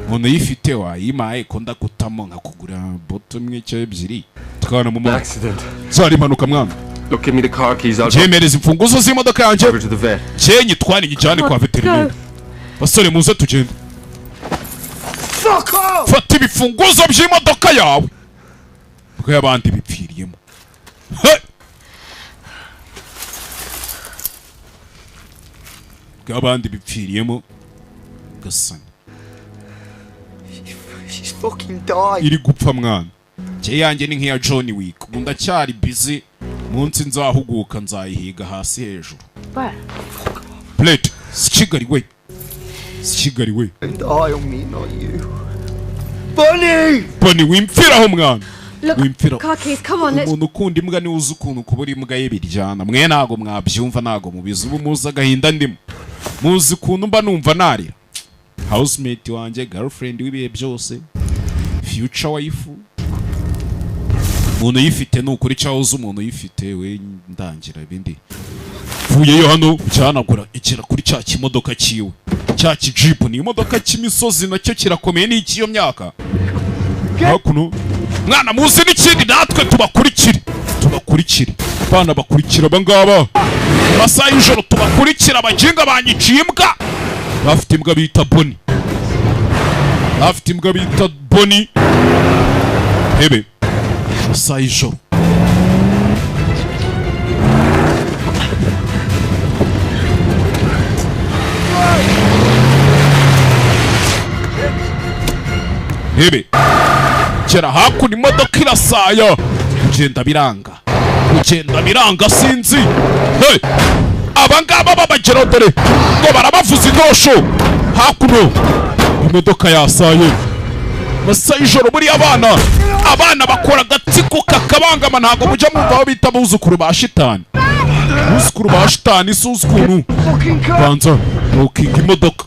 Umuntu uyifite wayimaye ko ndagutamo nkakugura boto imwe cyangwa ebyiri tukabana mu mwana. Zari impanuka mwana. Look, give me the car keys. I'll Cyemereza imfunguzo z'imodoka yanjye. drive her to the vet. Cyenye twari nyijyane kwa veterineri. Basore, muze tugende. Fuck off! Fata ibifunguzo by'imodoka yawe. Ubwo y'abandi bipfiriyemo. Hey! Bw'abandi bipfiriyemo gasani. She's fucking died. Iri gupfa mwana. Njye yanjye ni nk'iya John Wick. Ubu ndacyari busy, munsi nzahuguka nzayihiga hasi hejuru. Brett. Plate, si Kigali we, si Kigali we. Die on me, not you. Bunny! Bonnie, wimfiraho mwana. Look, Wimfiraho. car keys, come on, let's Umuntu ukunda imbwa niwe uzi ukuntu kubura imbwa ye biryana. Mwe ntago mwabyumva, ntago mubizi. Ubu muzi agahinda ndimo, muzi ukuntu mba numva narira. Housemate wanjye, girlfriend w'ibihe byose, future wife. Umuntu uyifite ni ukuri cyangwa uzi umuntu uyifite we ndangira ibindi. Vuyeyo hano cyanagura ikira kuri cya kimodoka cyiwe, cya kijipu. Ni imodoka cy'imisozi nacyo kirakomeye, ni icy'iyo myaka. Hakuno mwana muzi n'ikindi, natwe tubakurikire, tubakurikire bana, bakurikira abangaba masaha y'ijoro, tubakurikira abaginga banyiciye imbwa. Bafite imbwa bita Boni, bafite imbwa bita Boni. Hebe masaha y'ijoro. Hebe kera hakuno imodoka irasaya, kugenda biranga, kugenda biranga, sinzi. Hey! Abangaba babageraho dore ngo barabavuza intosho. Hakuno imodoka yasaye masaha y'ijoro. Buriya abana bakora agatsiko kakabangama. Ntabwo mujya mwumva aho bita abuzukuru ba shitani? Abuzukuru ba shitani si uzi ukuntu banza ntukinga imodoka.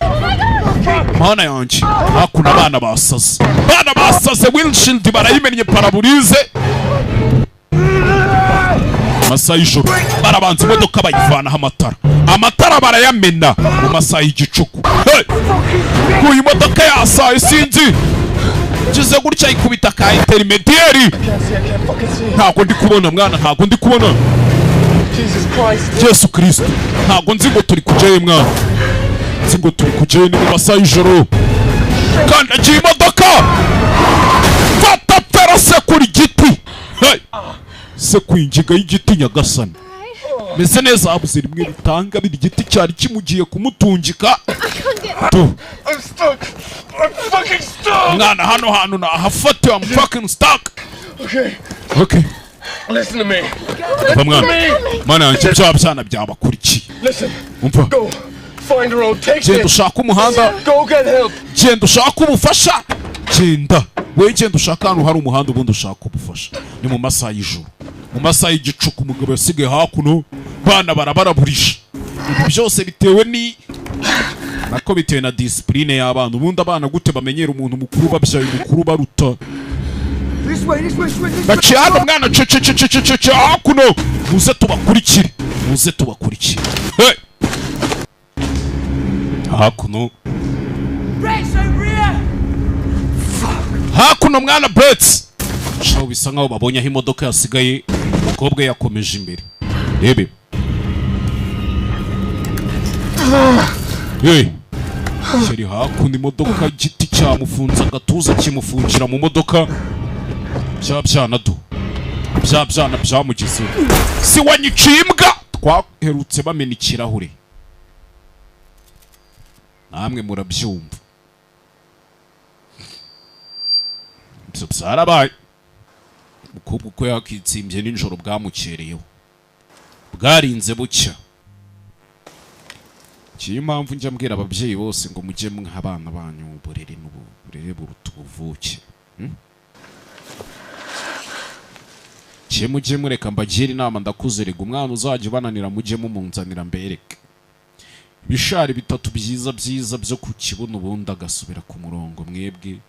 Mana yanjye, hakuno abana basaze, abana basaze, windshield barayimennye, pare-brise. Masaha y'ijoro barabanza imodoka bayivanaho amatara, amatara barayamena mu masaha y'igicuku. Hey! Uyu modoka yasaye. Yamutwaye sinzi. Kize gutya ikubita ka intermediary. Ntabwo ndi kubona mwana, ntabwo ndi kubona. Yesu Kristo, ntabwo nzi ngo turi kujyayo mwana, nzi ngo turi kujyayo. Ni mu masaha y'ijoro. Kandagiye imodoka, fata pera sekura igiti. Hey! Sekuye ingiga y'igiti. Nyagasani, meze neza. Habuze rimwe ritanga biri, igiti cyari kimugiye kumutungika tu. I'm stuck. I'm fucking stuck. Mwana, hano hantu nahafatiwe. I'm fucking stuck. Okay. Okay. Listen to me. Umva mwana, mana yanjye, bya byana byabakurikiye. Listen. Umva. Go. Find a road. Take Genda this. ushake umuhanda. Go get help. Genda ushake ubufasha, genda we, genda ushake ahantu hari umuhanda, ubundi ushake ubufasha. Ni mu masaha y'ijoro, mu masaha y'igicuku. Umugabo yasigaye hakuno, bana barabaraburisha. Ibi byose bitewe ni nako bitewe na discipline y'abana. Ubundi abana gute bamenyera umuntu mukuru babyaye, umukuru baruta? This way, this way, this way, this way. Baciye hano mwana, cece hakuno. Muze tubakurikire, muze tubakurikire. Hey! Hakuno, hakuno mwana, Brets shaho. Bisa nkaho babonye aho imodoka yasigaye. Umukobwa yakomeje imbere, rebe. Hey! Kiri hakuno imodoka, igiti cyamufunze agatuza, kimufungira mu modoka. Bya byana do, bya byana byamugezeho. Si wanyiciye imbwa? Twaherutse bamena ikirahure, namwe murabyumva. Ibyo byarabaye. Umukobwa uko yakitsimbye nijoro, bwamukereyeho, bwarinze bucya. Ngiyo impamvu njya mbwira ababyeyi bose ngo mujye mwa abana banyu uburere, n'uburere buruta ubuvuke. Cye mujye mureka mbagire inama, ndakuze. Rega umwana uzajya ubananira, mujye mumunzanira mbereke ibishari bitatu byiza byiza byo ku kibuno, ubundi agasubira ku murongo. Mwebwe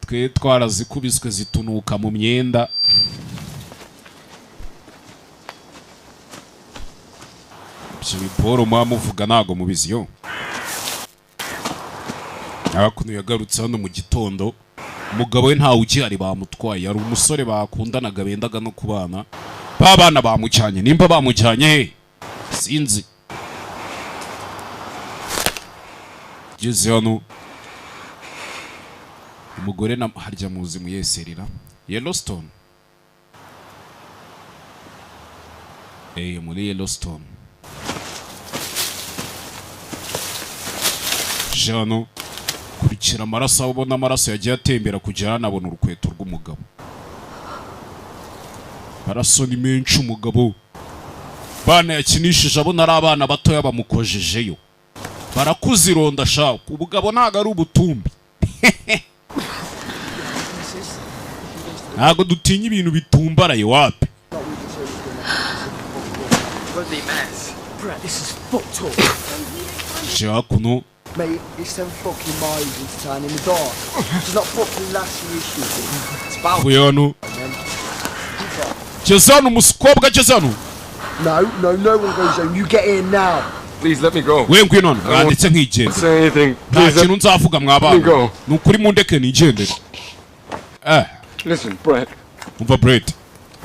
twe twarazikubiswe zitunuka mu myenda. Ibyo biporo muba muvuga ntago mubizi. Yo hakuno yagarutse hano mu gitondo, umugabo we ntawe ugihari, bamutwaye. Yari umusore bakundanaga, bendaga no kubana. Ba bana bamujyanye, nimba bamujyanye he sinzi. Ngeze hano umugore na harya muzi muyeserira Yellowstone, muri Yellowstone. Jano kurikira amaraso, aho ubona amaraso yagiye atembera kugera anabona urukweto rw'umugabo. Amaraso ni menshi. Umugabo bana yakinishije abona ari abana batoya, bamukojejeyo barakuzironda. Shaka ubugabo ntabwo ari ubutumbi, ntabwo dutinya ibintu bitumbaraye, wapi. Bloody mess. Brett, this is fucked up. Je hakuno. Mate, it's them fucking miles into town in the dark. It's not fucking last issue. It's about Vuye hano, geze hano, umusukobwa ageze hano. No, no, no one goes home. You get in now. Please let me go. We ngwino hano, mwanditse nkigendera. Say anything. Nta Please kintu nzavuga mwabana. Go. Ni ukuri mundeke nigendere. Listen, Brett. Umva Brett.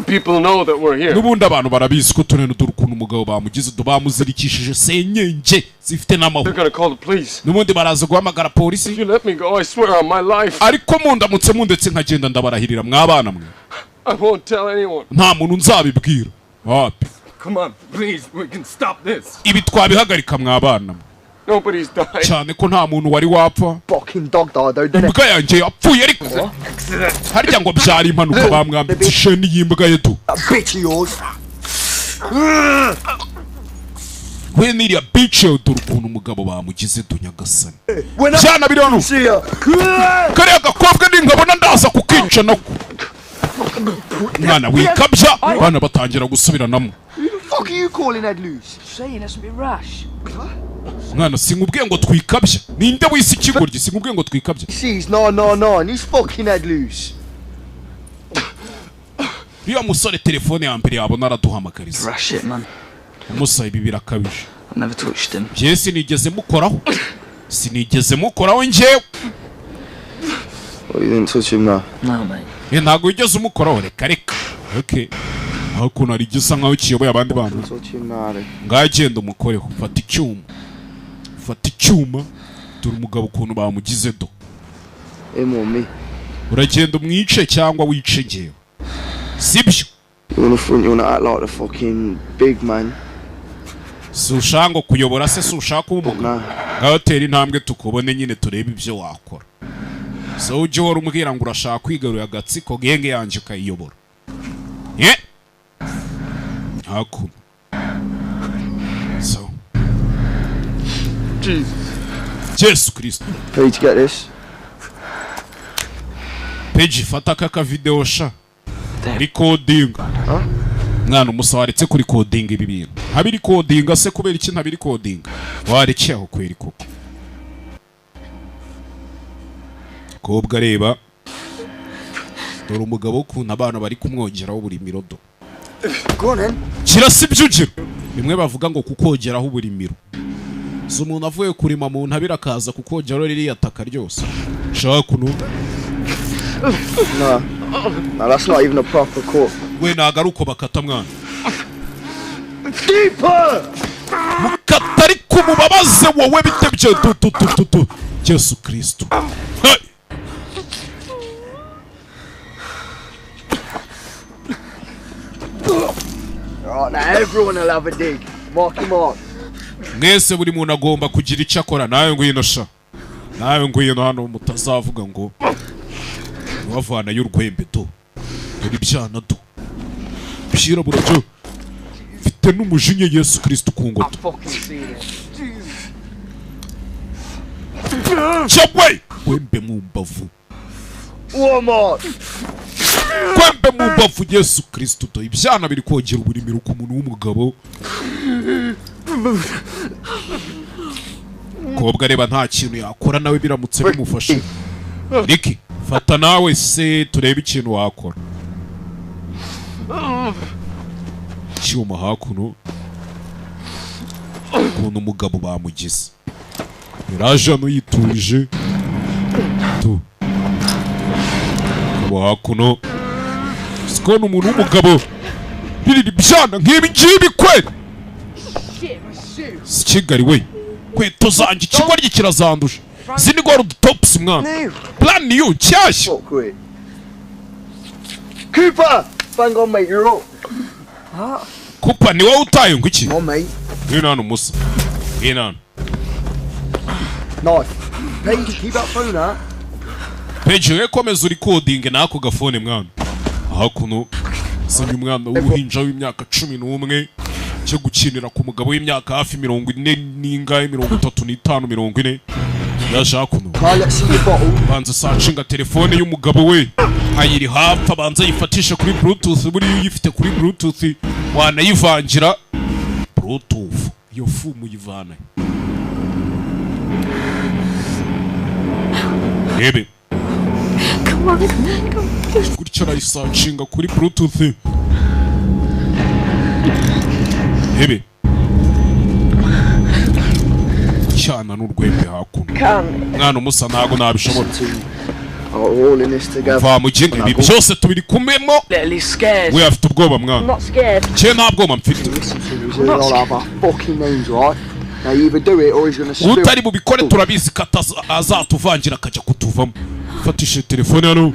People know that we're here. N'ubundi abantu barabizi ko turi. Dore ukuntu umugabo bamugize, bamuzirikishije senyenge zifite n'amahoro. They're gonna call the police. N'ubundi baraza guhamagara polisi. If you let me go, I swear on my life, Ariko mundamutse mundetse nkagenda, ndabarahirira mwabana mwe, I won't tell anyone. nta muntu nzabibwira, wapi. Come on, please, we can stop this. Ibi twabihagarika mwabana mwe. Nobody's died. Cyane ko nta muntu wari wapfa. Fucking dog died though, didn't it? Imbwa yanjye yapfuye, ariko harya ngo byari impanuka. Bamwambitse isheni y'imbwa ye tu. That bitch of yours. We n'iriya bitch yawe. Dore ukuntu umugabo bamugize du, nyagasani. When I Byana biri hano. see her. Kariya gakobwa ninkabona ndaza kukica nako. Mwana, wikabya. Abana batangira gusubiranamo. Who the fuck are you calling head loose? Saying that's a bit rash. Mwana, sinkubwiye ngo twikabya? Ninde wise ikigoryi? Sinkubwiye ngo twikabya? Sees 999. He's fucking head loose. Uriya musore telefone ya mbere yabona araduhamagariza. Rash it, man. Umusa, ibi birakabije. I've never touched him. Byese nigeze mukoraho, Sinigeze mukoraho njyewe. Well, you didn't touch him, no. No, mate. Ntabwo wigeze umukoraho, reka reka. Okay, hakuno hari igisa nkaho kiyoboye abandi bantu. Touch him, no. Ngaho genda umukoreho, fata icyuma, fata icyuma. Dore umugabo ukuntu bamugize do. Him or me. Uragenda umwice cyangwa wice njyewe, sibyo? You wanna front, you wanna act like the fucking big man. Si ushaka ngo kuyobora se? Si ushaka kuba umugabo? Ngaho tera intambwe tukubone nyine, turebe ibyo wakora. So ujye uhora umbwira ngo urashaka kwigarurira agatsiko, genge yanjye ukayiyobora. Ye hakuno so. Yesu Kristo. Paige, get this. Peji, fata aka kavideo sha, recording. Mwana umusa, waretse kuri coding ibi bintu? Ntabiri coding se? Kubera iki ntabiri coding? Warekeye aho kweri koko. Kobwa reba, dore umugabo ukuntu abana bari kumwongeraho buri mirodo. Go on then. Kirasa ibyo ugira bimwe bavuga ngo kukogeraho uburimiro. Si umuntu avuye kurima mu ntabire akaza kukogeraho ririya taka ryose shaka kuno. No. No, that's not even a proper cut. We ntago ari uko bakata mwana. Deeper! Mukata ariko mubabaze wowe, bite byo tu tu tu tu tu. Yesu Kristo. Hey! Right, now everyone will have a dig. Mark him up. Mwese buri muntu agomba kugira icyo akora. Nawe ngwino sha, nawe ngwino hano, mutazavuga ngo wavanayo urwembe do. Dore ibyana do, byirabura byo mfite n'umujinya. Yesu Kristo ku ngoto. Fucking seen it. Cyangwa wembe mu mbavu. One more. Kwembe mu mbavu. Yesu Kristo do, ibyana biri kogera uburimiro ku muntu w'umugabo. Kobwa reba, nta kintu yakora nawe biramutse bimufashe. Ricky, fata nawe se turebe ikintu wakora. Icyuma hakuno, ukuntu umugabo bamugize. Yaraje hano yiturije tu. Umugabo hakuno, sikona umuntu w'umugabo birira ibyana nk'ibi ngibi kweli. Si Kigali we, kweto zanjye ikigoryi kirazanduje. Izi ni gold tops mwana, brand new, nshyashya. Fuck it. Cooper! Bang on, mate, you're up. Kupa, ni wowe utaye ngo iki? Come on, mate. Ngwino hano musa, ngwino hano. Knife. Paige, keep that phone out. Peji we, komeza urikodinge n'ako gafone mwana. Hakuno sanya umwana w'uruhinja w'imyaka 11 cyo gukinira ku mugabo w'imyaka hafi 40 n'ingahe, 35, 40. Yaje hakuno. Right, let's see your bottle. Banza sacinga telefone y'umugabo we ayiri hafi, abanza yifatisha kuri bluetooth. Buriya uyifite kuri bluetooth wanayivangira bluetooth iyo fu muyivana. Rebe. Come on, come on, come on. Gutyo arayisacinga kuri bluetooth. Rebe, cyana n'urwembe hakuno. Come. Mwana umusa, ntago nabishobora. We're all in this together. Va muginga, ibi byose tubiri kumemo. Literally scared. We afite ubwoba I'm mwana. not scared. Cye nta bwoba mfite. Listen to him, he's gonna all have our fucking names, right? Now you either do it or he's gonna spill. Utari bubikore turabizi ko azatuvangira akajya kutuvamo. Fatishe telefone hano,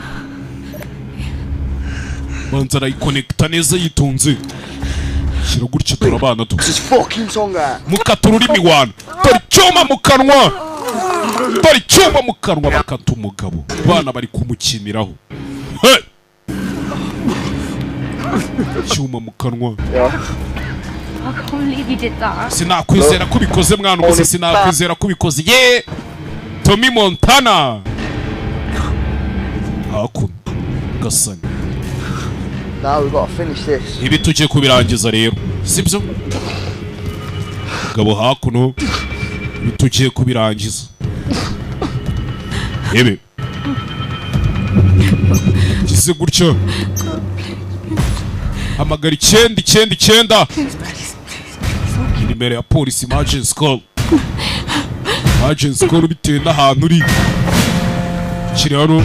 banza arayikonekita neza yitonze, shyira gutya turabana tu. His fucking tongue out. Mukata ururimi wana, dore icyuma mu kanwa, dore icyuma mu kanwa. Bakata umugabo, abana bari kumukiniraho. Hey! Icyuma mu kanwa. I can't believe you did that. Sinakwizera ko ubikoze mwana umuze, sinakwizera ko ubikoze ye Tommy Montana. Hakuno gasani. Now we've got to finish this. Ibi tugiye kubirangiza rero, sibyo gabo? Hakuno ibi tugiye kubirangiza. Yebe gize gutyo, hamagara 999, nimero ya polisi, emergency call. Emergency call bitewe n'ahantu uri. Kiri hano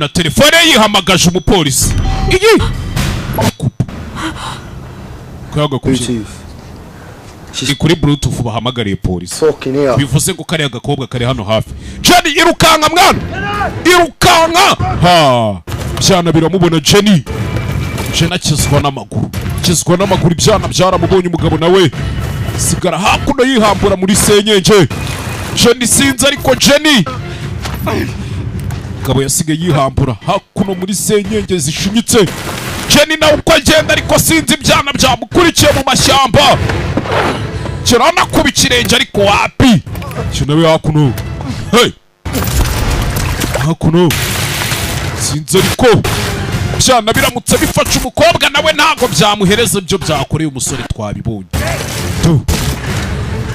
na telefone yihamagaje umupolisi. Iyi Bluetooth. Ni kuri Bluetooth bahamagariye polisi, bivuze ngo kariya gakobwa kari hano hafi. Jenny, irukanka mwana, irukanka. Ha, byana biramubona Jenny. Jenny akizwa n'amaguru, akizwa n'amaguru. Ibyana byaramubonye. Umugabo nawe sigara hakuno yihambura muri senyenge. Jenny sinzi, ariko Jenny, umugabo yasigaye yihambura hakuno muri senyenge zishinyitse. Jenny nawe uko agenda, ariko sinzi, ibyana byamukurikiye mu mashyamba. Kiranakuba ikirenge, ariko wapi. Cyo nawe hakuno, hey, hakuno sinzi, ariko byana biramutse bifashe umukobwa nawe ntabwo byamuhereza ibyo byakoreye umusore, twabibonye. Tu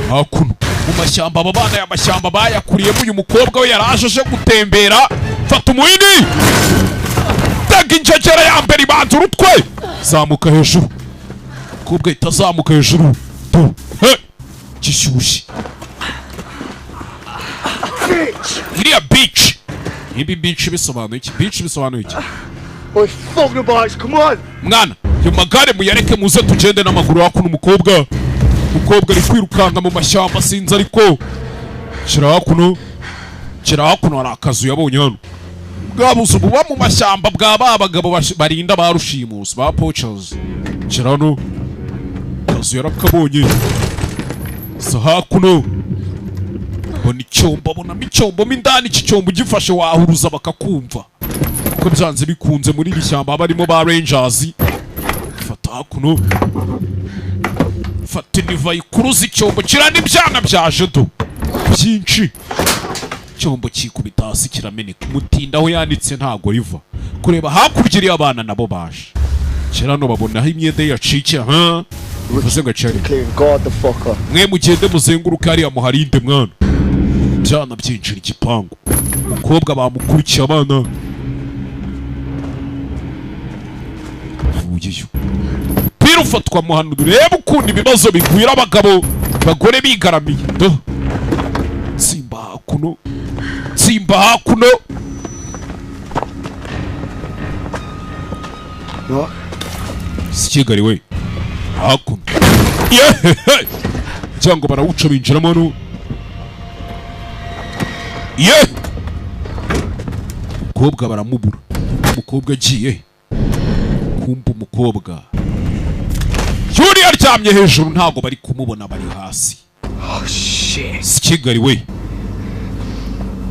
hakuno mu mashyamba, aba bana ya mashyamba bayakuriyemo. Uyu mukobwa we yaraje aje gutembera. Fata umuhini, tega injegera ya mbere, ibanza urutwe, zamuka hejuru. Umukobwa ahita azamuka hejuru. Tu he gishyushye iriya bitch. Ibi bitch bisobanuye iki? Bitch bisobanuye iki? Oi, fuck the bikes, come on! Mwana, ayo magare muyareke, muze tugende n'amaguru. Hakuno umukobwa ari kwirukanka mu mashyamba, sinzi, ariko shyira hakuno, shyira hakuno. Hari akazu yabonye hano, bwa buzu buba mu mashyamba bwa ba bagabo barinda ba rushimusi, ba poachers. Shyira hano, akazu yarakabonye. Sa hakuno mbona icyombo, abonamo icyombo mo indani. Iki cyombo ugifashe wahuruza bakakumva, kuko byanze bikunze muri iri shyamba haba harimo ba rangers. Fata hakuno, fata iniva ikuruza icyombo kira n'ibyana byaje do byinshi. Icyombo kikubita hasi kirameneka. Umutinda aho yanitse ntago riva kureba hakurya iriya. Abana nabo baje kera hano, babona aho imyenda ye yacikiye. Ha, bivuze ngo acari. Clear, guard the fucker. Mwe mugende muzenguruke hariya muharinde mwana. Byana byinjira igipangu, umukobwa bamukurikiye. Abana vuyeyo, umupira ufatwa muhano. Urebe ukuntu ibibazo bigwira abagabo, bagore bigaramiye. Do tsimba hakuno, tsimba hakuno. What? Si Kigali we. Hakuno yehehe, cyangwa barawuca binjiramo hano. Ye, umukobwa baramubura. Umukobwa agiye kumva, umukobwa yuri aryamye hejuru, ntabwo bari kumubona, bari hasi. Oh shit. Si Kigali we.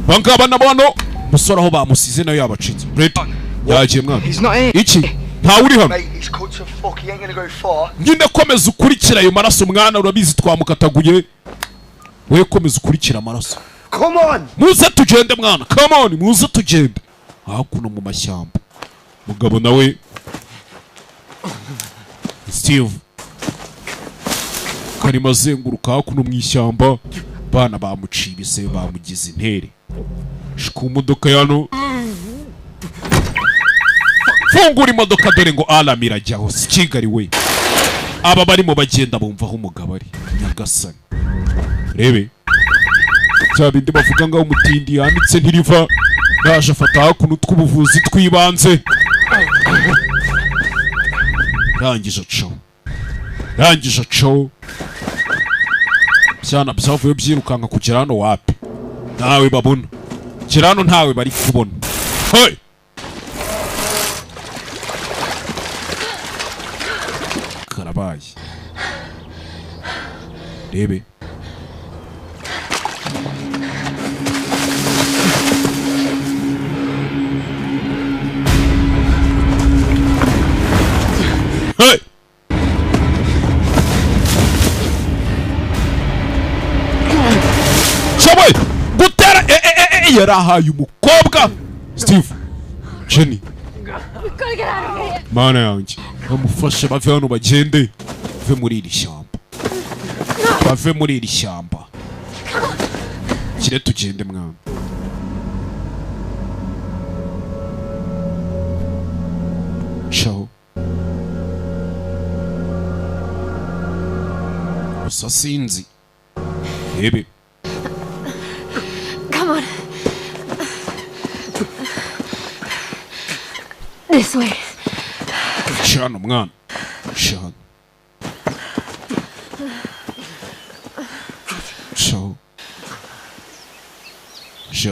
Bangaba nabo hano, umusore aho bamusize nayo yabacitse. Brett yagiye mwana. He's not here. Iki, ntawe uri hano. Mate, he's cut to fuck. He ain't gonna go far. Nyine komeza ukurikira ayo maraso mwana, urabizi twamukataguye. We komeza ukurikira amaraso. Come on! Muze tugende mwana, come on, muze tugende. Hakuno mu mashyamba, mugabo nawe Steve karimo azenguruka hakuno mu ishyamba. Bana bamuciye ibisebe, bamugize intere. Shika modoka yano, fungura imodoka, dore ngo alarm irajyaho. Si Kigali we. Aba barimo bagenda bumva aho umugabo ari. Nyagasani, rebe bya bindi bavuga ngo umutindi yanitse ntiriva. Yaje afata hakuno tw'ubuvuzi tw'ibanze, rangije acaho, rangije acaho. Byana byavuye byirukanka kugera hano, wapi, ntawe babona. Kera hano ntawe bari kubona. Hey! Karabaye, rebe. Hey! Shoboye gutera yarahaye umukobwa Steve Jenny. We've got to get out of here. Mana yanjye, bamufashe bave hano, bagende, bave muri iri shyamba, bave muri iri shyamba. Kire tugende mwana. Ciao. Gusa sinzi Rebe. Come on. This way. Shano mwana. Shano. Shano.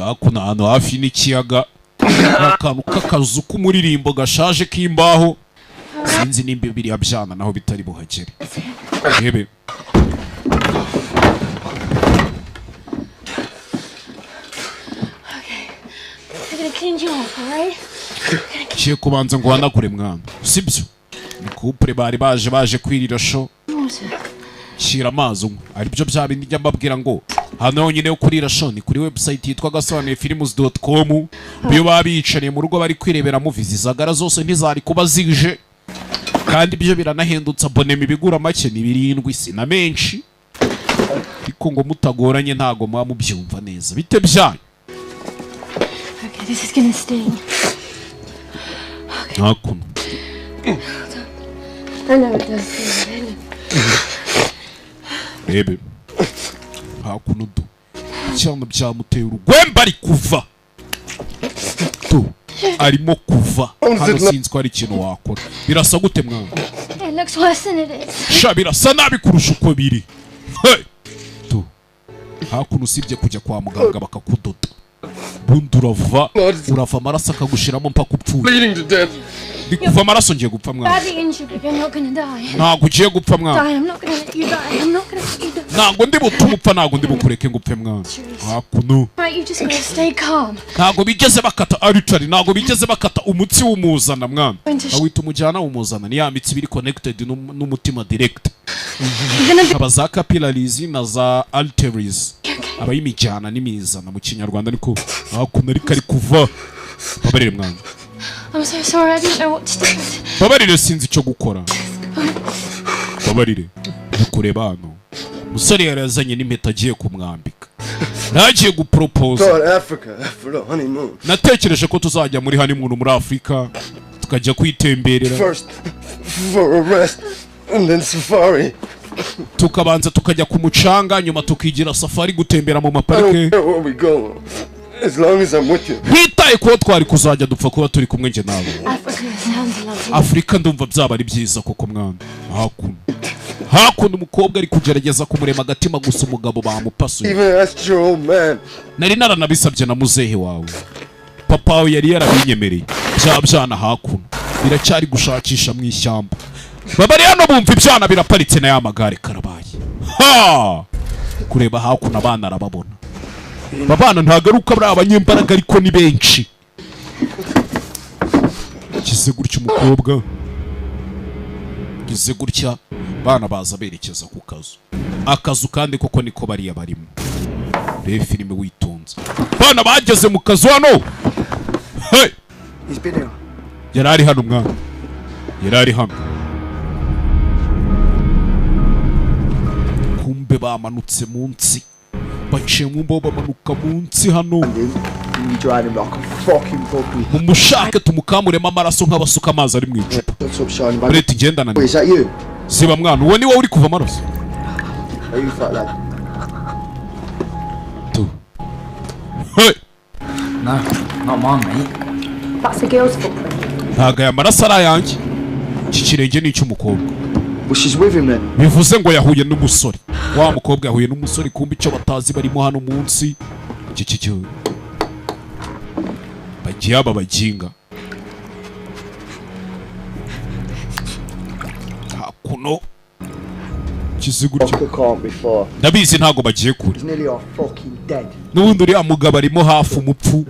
Hakuno ahantu hafi n'ikiyaga, akantu k'akazu k'umuririmbo gashaje k'imbaho, sinzi nimba biriya byana naho bitari buhagere. Rebe. Kiye kubanza ngo uhanagure mwana, sibyo? Ni couple bari baje kwirira show. Shyira amazi unywe, aribyo bya bindi njya mbabwira ngo hano honyine yo kurira show ni kuri website yitwa gasobanuyefilms.com. Iyo baba biyicariye mu rugo bari kwirebera movies zagara zose ntizari kuba zije, kandi ibyo biranahendutse. Abonema ibigura make ni 7 si na menshi, ariko ngo mutagoranye ntago muba mubyumva neza. Bite byanyu? Okay, this is gonna sting. Hakuno. I know it does sting. Rebe. Hakuno do. Cyane byamuteye urugwemba ari kuva. Tu. Arimo kuva. Hano sinzi ko ari ikintu wakora. Birasa gute mwana? It looks worse than it is. Sha birasa nabi kurusha uko biri. Hey. Tu. Hakuno usibye kujya kwa muganga bakakudoda. Bundi urava amaraso akagushiramo mpaka upfuye. Ndi kuva amaraso ngiye gupfa mwana. Ntabwo ugiye gupfa mwana. Ntabwo ndi butume upfa, ntabwo ndi bukureke ngo upfe mwana. Hakuno. Ntabwo bigeze bakata artery, ntabwo bigeze bakata umutsi w'umuzana mwana. Awita umujyana w'umuzana ni ya mitsi ibiri connected n'umutima direct. Aba za capillaries na za arteries. Aba y'imijyana n'imizana mu kinyarwanda niko. Hakuno ariko ari kuva. Babarire mwana. I'm so sorry, I didn't know what to do. Babarire sinzi icyo gukora. Babarire. Kureba hano. Musore yarazanye n'impeta agiye kumwambika. Nagiye gupropose. Natekereje ko tuzajya muri honeymoon muri Afrika, tukajya kwitemberera. First for a rest and then safari. Tukabanza tukajya ku mucanga nyuma tukigira safari gutembera mu maparike. As long as I'm with you. Ntitaye kuba twari kuzajya dupfa kuba turi kumwe nge nawe. Afrika ndumva byaba ari byiza koko mwana. Hakuno. Hakuno umukobwa ari kugerageza kumurema agatima gusa umugabo bamupasuye. Even asked your old man. Nari naranabisabye na muzehe wawe. Papa we yari yarabinyemereye. Bya byana hakuno. Biracyari gushakisha mu ishyamba. Babari hano bumva ibyana biraparitse na ya magare karabaye. Ha! Kureba hakuno abana arababona. Babana ntagaruka bari abanyembaraga ariko ni benshi. Kize gutya umukobwa. Kize gutya bana baza berekeza ku kazu. Akazu kandi koko niko bariya barimo. Reba filime witonze. Bana bageze mu kazu hano. Hey! He's been here. Yarari hano mwana. Yarari hano. Kumbe bamanutse munsi. Baciye mu mbo bamanuka munsi hano. Mumushake tumukamuremo amaraso nk'abasuka amazi ari mu icupa. Brett ngendana ni. Siba mwana, uwo ni wowe uri kuva amaraso. Tu. Hey! No, not mine, mate. That's a girl's footprint. Ntago aya maraso ari ayanjye. Iki kirenge ni icy'umukobwa. Well, she's with him then. Bivuze ngo yahuye n'umusore. Wa mukobwa yahuye n'umusore kumbe icyo batazi barimo hano munsi. Iki cyo. Bagiye aba baginga. Hakuno. Kiziguryo. Ndabizi ntago bagiye kure. N'ubundi uriya mugabo arimo hafi umupfu.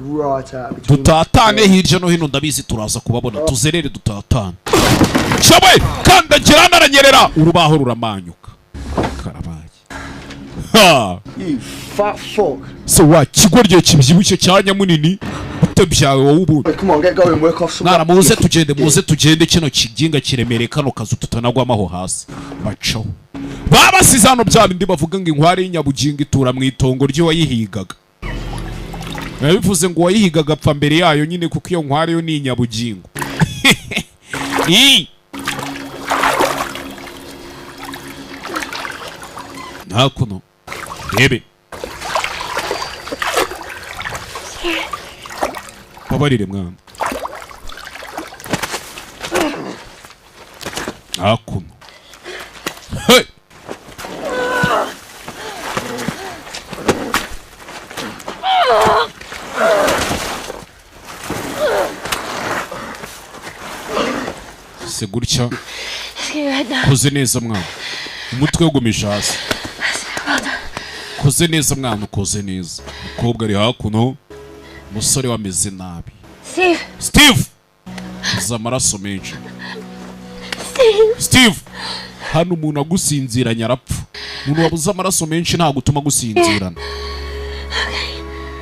Dutatane hirya no hino ndabizi turaza kubabona tuzerere dutatane. Shawe kandagira naranyerera urubaho ruramanyuka. Karabaye. Ha! You fat fuck. So wa kigoryo kibyibushye cyanya munini utabyawe wowe ubu. Come on, get going, work off some. Mwana muze tugende kino kiginga kiremereye kano kazu tutanagwamaho hasi. Bacaho. Babasize hano bya bindi bavuga ngo inkware y'inyabugingo itura mu itongo ry'uwayihigaga. Bivuze ngo uwayihigaga apfa mbere yayo nyine kuko iyo nkware yo ni inyabugingo. Hakuno Rebe babarire mwana. Hakuno. Hey! Se gutya. Koze neza mwana. Umutwe ugumisha hasi. Koze neza mwana, ukoze neza. Umukobwa ari hakuno. Umusore wameze nabi. Steve. Steve. Zamaraso menshi. Steve. Hano umuntu agusinziranya arapfa. Umuntu wabuze amaraso menshi nta gutuma gusinzirana.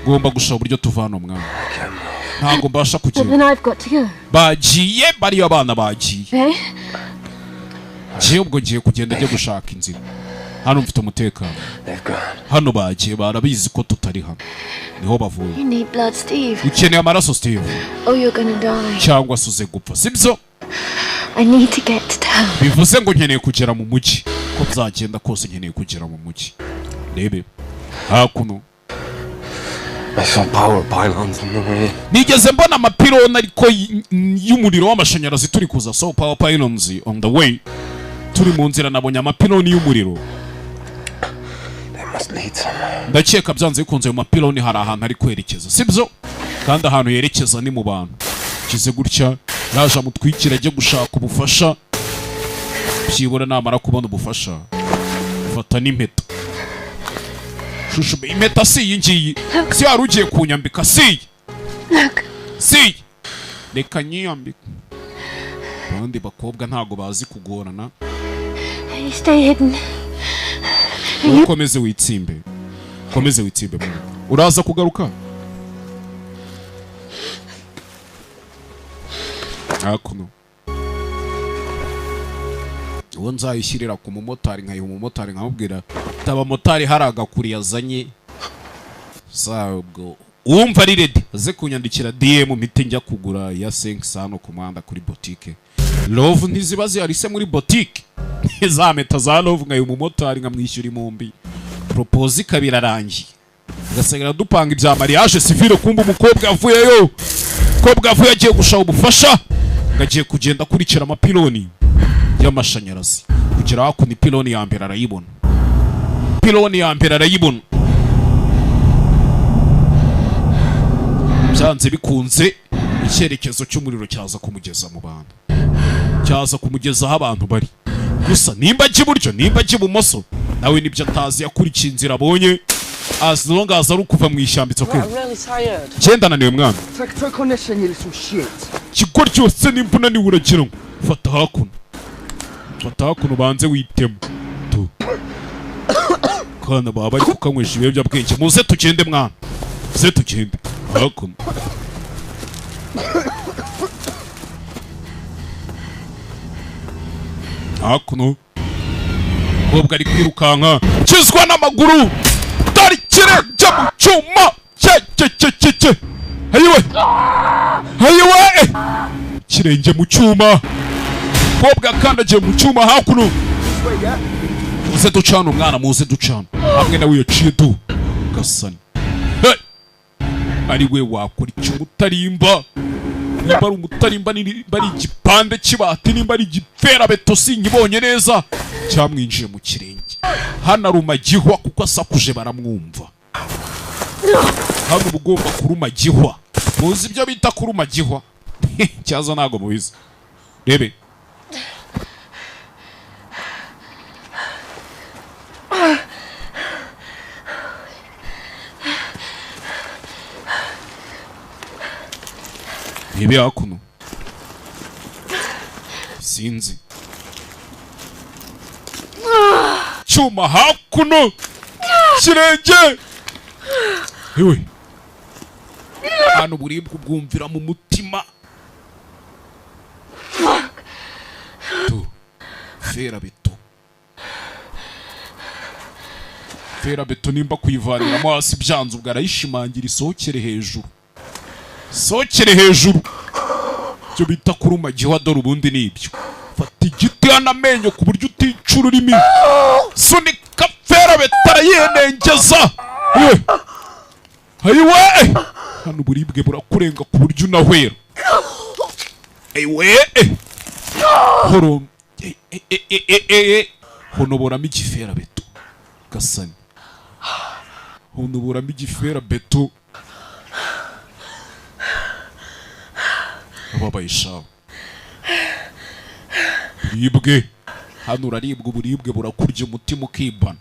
Ngomba gushaka uburyo tuvana mwana. Ntago mbasha kugenda. Bagiye bari abana bagiye. Ngiye ubwo ngiye kugenda njye gushaka inzira. Hano mfite umutekano. Hano bagiye barabizi ko tutari hano. Niho bavuye. You need blood, Steve. Ukeneye amaraso Steve. Oh, you're gonna die. Cyangwa suze gupfa, sibyo? I need to get to town. Bivuze ngo nkeneye kugera mu mujyi. Ko byagenda kose nkeneye kugera mu mujyi. Rebe. Hakuno. I saw power pylons on the way. Nigeze mbona amapironi ariko y'umuriro w'amashanyarazi turi kuza. So power pylons on the way. Turi mu nzira nabonye amapironi y'umuriro. Ndakeka byanze bikunze ayo mapironi hari ahantu ari kwerekeza, sibyo? Kandi ahantu yerekeza ni mu bantu. Kize gutya raje amutwikira ajye gushaka ubufasha. Byibura namara kubona ubufasha fata n'impeta. Shushu impeta si iyi ngiyi. Si wari ugiye kunyambika si. Si. Reka nyiyambike. Abandi bakobwa ntago bazi kugorana. Stay hidden. Ukomeze witsimbe. Komeze witsimbe mwana. Uraza kugaruka? Hakuno. Uwo nzayishyirira ku mumotari nkayiha umumotari nkamubwira taba motari hari agakuri yazanye. Sabwo uwumva ari ready aze kunyandikira DM mpite njya kugura ya 5 hano ku muhanda kuri boutique. Love ntiziba zihari se muri boutique. Za meta za love nkayiha umumotari nkamwishyura imumbi. Propose ikabirarangiye. Gasagara dupanga ibya mariage civile kumba umukobwa avuyeyo. Umukobwa avuye agiye gushaka ubufasha. Ngagiye kugenda kurikira amapiloni y'amashanyarazi. Kugera hakuno ipiloni ya mbere arayibona. Piloni ya mbere arayibona. Byanze bikunze icyerekezo cy'umuriro cyaza kumugeza mu bantu. Cyaza kumugeza aho abantu bari. Gusa nimba ajya iburyo nimba ajya ibumoso nawe nibyo atazi yakurikiye inzira abonye. As long as ari ukuva mu ishyamba it's okay. Genda naniwe mwana. Kigoryi cyose nimba unaniwe uragira ngo fata hakuno. Fata hakuno banze witemo. Tu. Kana baba bari kukanywesha ibiyobyabwenge. Muze tugende mwana. Muze tugende. Hakuno. Hakuno. Kobwa ari kwirukanka. Kizwa n'amaguru. Dore ikirenge mu cyuma. Cye cye cye cye. Ayiwe. Ayiwe. Ikirenge mu cyuma. Kobwa akandagiye mu cyuma hakuno. Muze ducana umwana, muze ducana. Hamwe nawe yaciye du. Gasani. Hey! Ari we wakora icyo umutarimba. Nimba ari umutarimba nimba ari igipande cy'ibati nimba ari igipfera beto sinkibonye neza. Cyamwinjiye mu kirenge. Hano aruma gihwa kuko asakuje baramwumva. Hano ubugomba kuruma gihwa. Muzi ibyo bita kuruma gihwa. Cyaza ntago mubizi. Rebe. Rebe hakuno. Sinzi. Cyuma hakuno. Kirenge. Ewe. Hano buribwe ubwumvira mu mutima. Tu. Fera beto. Fera beto nimba kuyivaniramo hasi byanze ubwo arayishimangira isohokere hejuru. Sokere hejuru. Cyo bita kuruma gihwa dore ubundi nibyo. Fata igiti n'amenyo ku buryo uticura ururimi. Sunika Fera betarayenengeza. Ayiwe, hano uburibwe burakurenga ku buryo unahwera. Ayiwe, horo honoboramo igifera beto gasani, honoboramo igifera beto. Ababaye shawe, buribwe hano uraribwa, uburibwe burakurya umutima ukibana,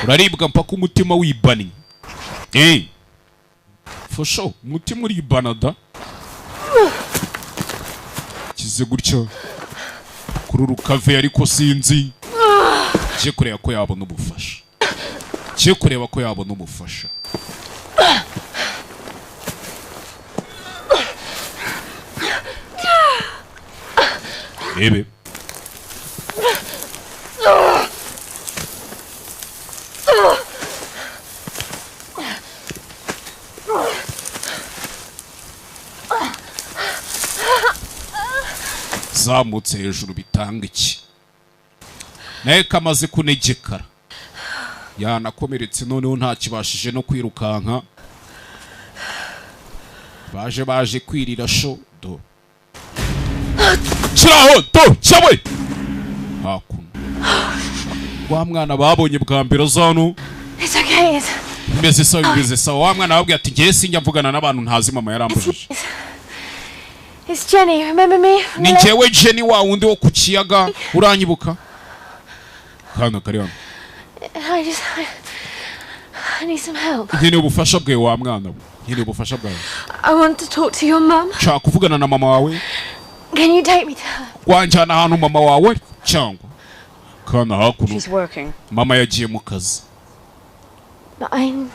uraribwa mpaka umutima wibanye. For sure, umutima uribana da. Kize gutyo kuri rukave, ariko sinzi. Cye kureba ko yabona ubufasha, cye kureba ko yabona ubufasha. Rebe zamutse hejuru bitanga iki? Naye kamaze kunegekara, yanakomeretse noneho ntakibashije no kwirukanka. Baje kwirira sho do kiraho do cyawe hakuno. Wa mwana babonye bwa mbere zano. It's okay. Mbese sawa, mbese sawa. Wa mwana babwiye ati ngiye sinjya mvugana n'abantu ntazi mama yarambujije. It's Jenny, remember me? Ni njyewe Jenny wa wundi wo ku kiyaga, uranyibuka? Kana kari hano. I need some help. Nkeneye ubufasha bwawe wa mwana we. Nkeneye ubufasha bwawe. I want to talk to your mum. Nshaka kuvugana na mama wawe. Can you take me to her? Wanjyana ahantu mama wawe cyangwa? Kana hakuno. She's working. Mama yagiye mu kazi. But I'm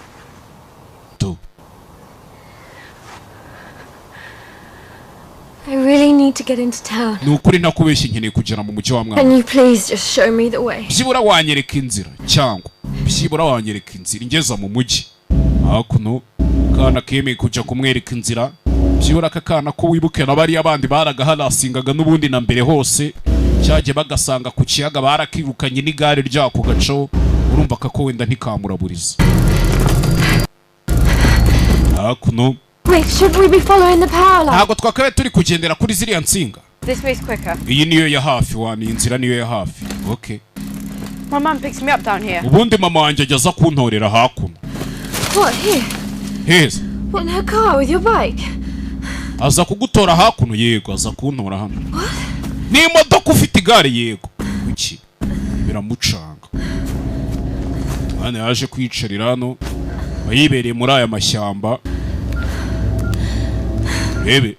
I really need to get into town. Ni ukuri ntakubeshye nkeneye kugera mu mujyi wa mwana. Can you please just show me the way? Byibura wanyereka inzira cyangwa byibura wanyereka inzira ingeza mu mujyi. Hakuno kana kemeye kujya kumwereka inzira. Byibura akakana ko wibuke na bari abandi baragaharasingaga n'ubundi na mbere hose cyaje bagasanga ku kiyaga barakirukanye n'igare ryako gaco, urumva kako wenda ntikamuraburiza. Hakuno Wait, should we be following the power line? Ntabwo twakabaye turi kugendera kuri ziriya nsinga. This way's quicker. Iyi niyo ya hafi wa, ni inzira niyo ya hafi. Okay. My mum picks me up down here. Ubundi mama wanjye ajya kuntorera hakuno. What, here? Heza. What, in her car with your bike? Aza kugutora hakuno? Yego, aza kuntora hano. Ni imodoka ufite igare? Yego. Kuki? Biramucanga. Hano yaje kwicarira hano, bayibereye muri aya mashyamba. Rebe.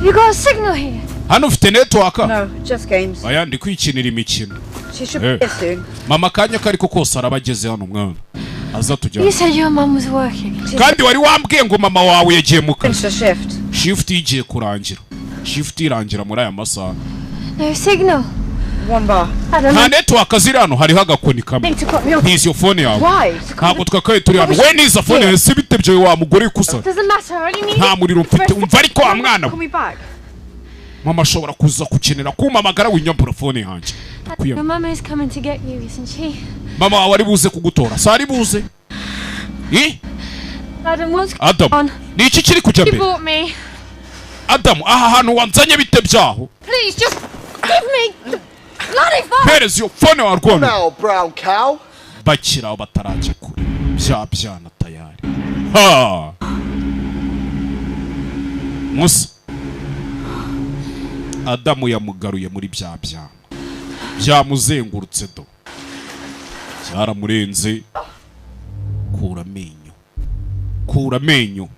You got a signal here. Hano ufite network? No, just games. Aya ndi kwikinira imikino. She should be here soon. Mama kanya kariko kose arabageze hano mwana. Aza tujyana. You said your mom was working. Kandi wari wambwiye ngo mama wawe yagiye mu kazi. Shift. Shift igiye kurangira. Shift irangira muri aya masaha. No signal. One bar. Nta network ziri hano, hariho agakoni kamwe. Ntizi iyo phone yawe. Ntabwo twakaye turi hano. We niza phone yawe si bitebye wa mugore kusa. Nta muriro mfite, umva ariko wa mwana we. Mama ashobora kuza kukenera kumpamagara winyambura phone yanjye. Your mama is coming to get you, isn't she? Mama wawe ari buze kugutora. Sari ari buze. Adam, what's Adam, ni iki kiri kujya mbere? Adam, aha hantu wanzanye bite byaho? Please just give me the bloody phone. Mpereza iyo phone warwona. Now, brown cow. Bakira batarajya kure. Bya byana tayari. Ha! Musa. Adamu yamugaruye muri bya byana. Byamuzengurutse do. Cyaramurenze. Kura amenyo. Kura amenyo.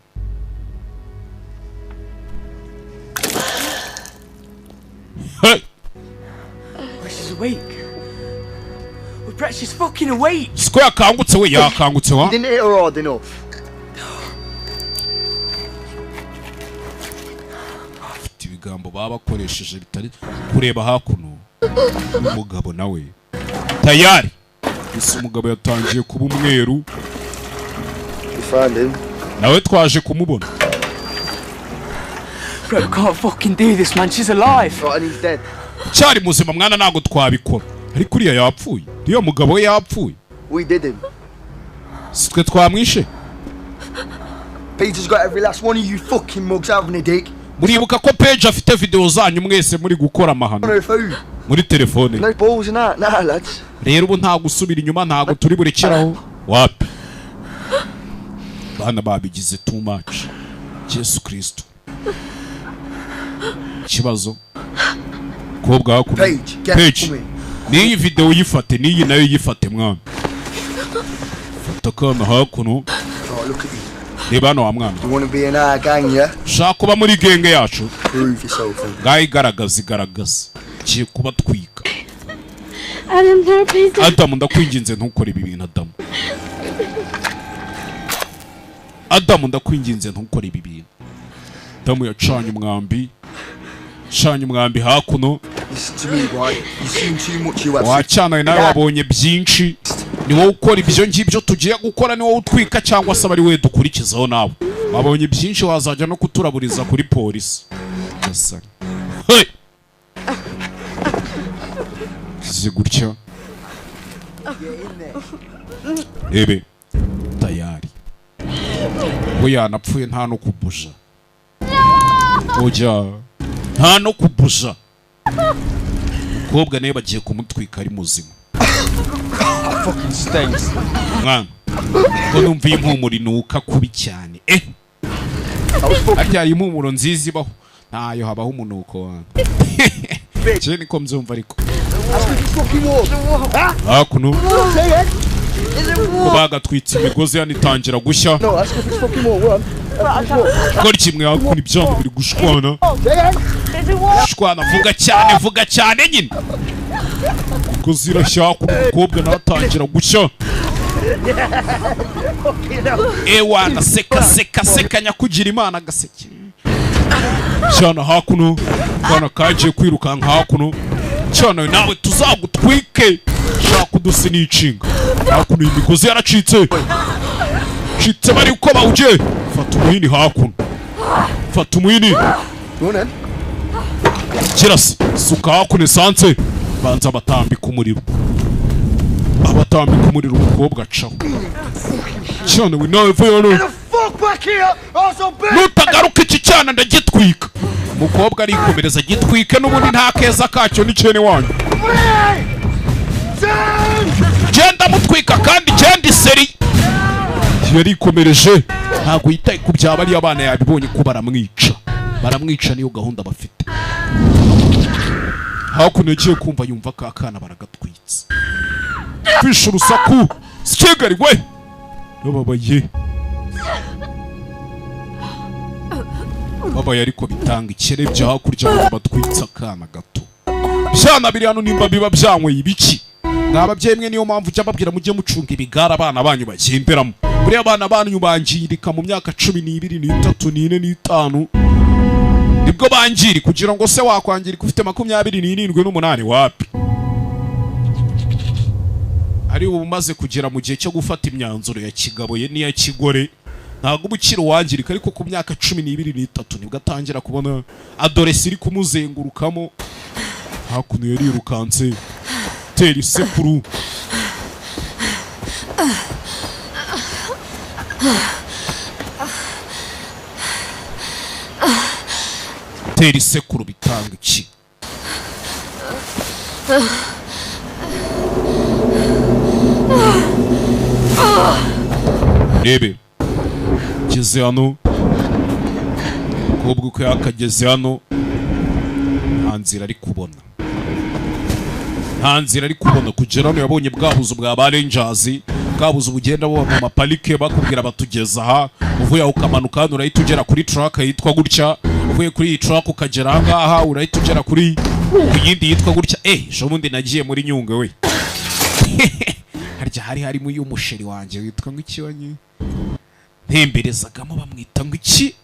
Hey! She's awake. Well, Brett, she's fucking awake. Siko yakangutse we, yakangutse wa. Didn't hit her hard enough. Afite ibigambo babakoresheje bitari kureba hakuno. Umugabo nawe tayari. Gusa umugabo yatangiye kuba umweru. Nawe twaje kumubona. Bro, we can't fucking do this, man. She's alive. Right, and he's dead. Cyari muzima mwana, ntago twabikora. Ariko uriya yapfuye. Iyo mugabo we yapfuye. We did him. Si twe twamwishe. Peter's got every last one of you fucking mugs having a dig. Muribuka ko Page afite video zanyu mwese muri gukora amahano On her phone. muri telefone. No balls in that, nah, lads. Rero ubu nta gusubira inyuma, ntabwo turi burekeraho. Wapi, bana babigize too much. Yesu Kristo, ikibazo kobwa hakuno. Page, get Page, coming. N'iyi video uyifate, n'iyi nayo uyifate mwana. Fata akana hakuno. Right, look at you. Reba hano wa mwana. You wanna be in our gang, yeah? Shaka kuba muri genge yacu? Prove yourself then. Ngaho igaragaza, igaragaza, kiye kubatwika. Adam, no, please don't. Adamu, ndakwinginze ntukore ibi bintu. Adamu, Adamu, ndakwinginze ntukore ibi bintu. Adamu yacanye umwambi, acanye umwambi hakuno. Listen to me, right? You've seen too much, you have. Wacyanawe nawe, wabonye byinshi. Ni wowe ukora ibyo ngibyo tugiye gukora, ni wowe utwika cyangwa se aba ari we dukurikizaho? Nawe wabonye byinshi, wazajya no kuturaburiza kuri polisi. Gasani. Hey! Kize gutya ebe tayari we yanapfuye, nta no kubuja. Ujya nta no kubuja. Umukobwa nawe bagiye kumutwika ari muzima. Fucking stinks. Mwana, ko numva iyi mpumuro inuka kubi cyane? Eh, harya hari impumuro nziza ibaho? Ntayo, habaho umunuko wanjye. Cyane niko mbyumva ariko. That's 'cause it's fucking warm. Huh? Hakuno Say it. Is it ko warm? bagatwitse imigozi hano itangira gushya. No, that's 'cause it's fucking warm. Warm. That's 'cause it's warm. Kora kimwe hakuno, ibyango biri gushwana. Say it. Is it warm? Gushwana, vuga cyane, vuga cyane nyine. Imigozi irashya hakuno, umukobwa nawe atangira gushya. Fucking hell. Ewana, seka, seka, seka nyakugira Imana agaseke cyane. Hakuno kana kagiye kwirukanka hakuno cyane, nawe tuzagutwike, shaka udusinicinga. Hakuno iyi migozi yaracitse citse, bari uko bawugiye. Fata umuhini hakuno, fata umuhini. Go on then. Kirasi suka hakuno esanse, banza batambika umuriro, abatambika umuriro. Umukobwa acaho cyane, we nawe vuyo hano. Get the fuck back here! Or some bitch! Nutagaruka iki cyana ndagitwika. Umukobwa arikomereza, gitwike n'ubundi nta keza kacyo n'ikene wanyu. Three! Two! Genda mutwika kandi genda iseri. Yarikomereje, ntabwo yitaye ku byaba ari abana, yabibonye ko baramwica, baramwica, niyo gahunda bafite. Hakuno yagiye kumva yumva ka kana baragatwitse, kwisha urusaku sikigari we bababaye babaye, ariko bitanga ikerebye hakurya ngo batwitse akana gato. Byana biri hano nimba biba byanyweye ibiki? Mwa babyeyi mwe, niyo mpamvu ujya mbabwira mujye mucunga ibigare abana banyu bagenderamo. Buriya abana banyu bangirika mu myaka 12, 3, 4, 5, nibwo bangirika. Kugira ngo se wakwangirika ufite 27 n'8, wapi, ari ubu umaze kugera mu gihe cyo gufata imyanzuro ya kigabo ye n'iya kigore. Ntabwo uba ukiri uwangirika, ariko ku myaka 12, 3 nibwo atangira kubona adolescence iri kumuzengurukamo. Hakuno yarirukanse, tera isekuru. Tera isekuru bitanga iki? Rebe ngeze hano, umukobwa uko yakageze hano nta nzira ari kubona, nta nzira ari kubona kugera hano. Yabonye bwa buzu bwa ba rangers, bwa buzu bugenda buba mu maparike, bakubwira batugeza aha, uvuye aho ukamanuka hano urahita ugera kuri truck yitwa gutya, uvuye kuri iyi truck ukagera aha ngaha urahita ugera kuri ku yindi yitwa gutya. Eh, ejo bundi nagiye muri Nyungwe we, harya hari harimo uyu musheri wanjye witwa ngo iki wanyi ntemberezagamo, bamwita ngo iki?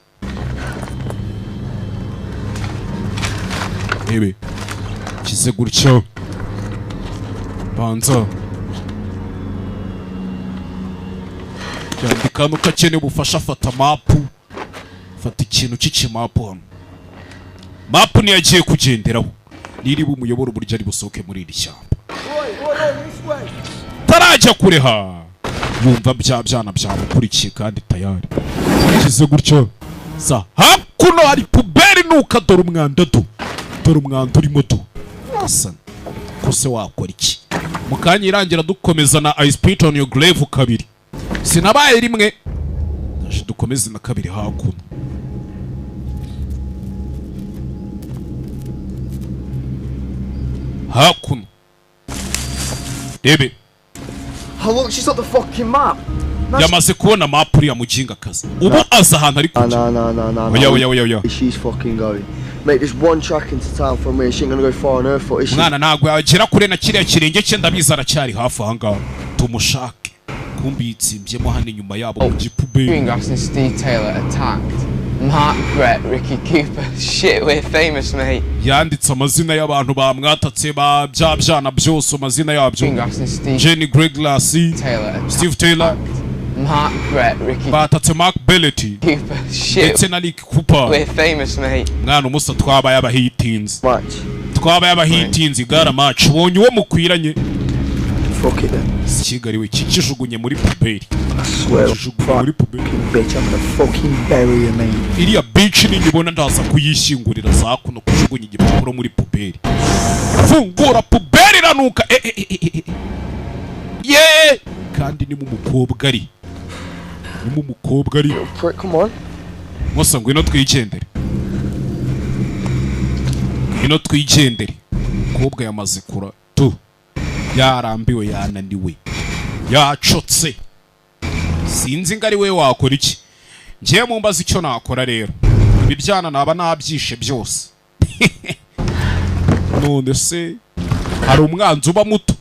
Ebe kize gutyo, banza yandika hano ko akeneye ubufasha. Afata mapu, fata ikintu cy'ikimapu hano. Mapu niyo agiye kugenderaho, niri bumuyobora uburyo ari busohoke muri iri shyamba. Oi, oi, oi, this way. Atarajya kure ha, yumva bya byana byamukurikiye kandi tayari kize gutyo. Sa hakuno hari poubelle, nuka. Dore umwanda do, dore umwanda urimo do. Asa kose wakora iki? Mu kanya irangira dukomeza na I Spit on Your Grave 2. Sinabaye rimwe, ndaje dukomeze na 2 hakuno. Hakuno rebe. Oh, look, she's got the fucking map. Yamaze kubona map uriya mujinga kazi, ubu aza ahantu ari kujya. No, no, no, no, Oya, oya, oya, oya. She's fucking going. Mate, there's one track into town from here. She ain't gonna go far on her foot, is she? Mwana, ntabwo yagera kure na kiriya kirenge cye, ndabizi aracyari hafi aha ngaha, tumushake. Kumbi yitsimbyemo hano inyuma yabo mu gipuberi. Greengrass and Steve Taylor attacked. Mark, Brett, Ricky Cooper. Shit, we're famous, mate. Yanditse amazina y'abantu bamwatatse ba bya byana byose, amazina yabyo. Greengrass and Steve Jenny Greglass, Taylor attacked. Steve Taylor Mark, Brett, Ricky batatse Mark Bellet Cooper. Shit, ndetse na Rick Cooper. we're famous, mate. Mwana, umusa twabaye abahitinzi, twabaye abahitinzi gara match. Ubonye uwo mukwiranye. Fuck it then. Si Kigali we, kikijugunye muri poubelle. I swear, Kijugunye muri poubelle. bitch, I'm gonna fucking bury you, mate. Iriya bitch ninyibona ndaza kuyishyingurira. Za kuno kujugunya igipapuro muri poubelle. Fungura poubelle, iranuka. Eh, eh, eh, eh, eh. Ye, kandi ni mu mukobwa ari, ni mu mukobwa ari. Prick, come on. Musa, ngwino twigendere, ngwino twigendere. Umukobwa yamaze kura tu, yarambiwe, yananiwe, yacotse. Sinzi ngo ari we wakora iki. Ngiye mumbaza icyo nakora rero, ibi byana naba nabyishe byose. None se hari umwanzi uba muto?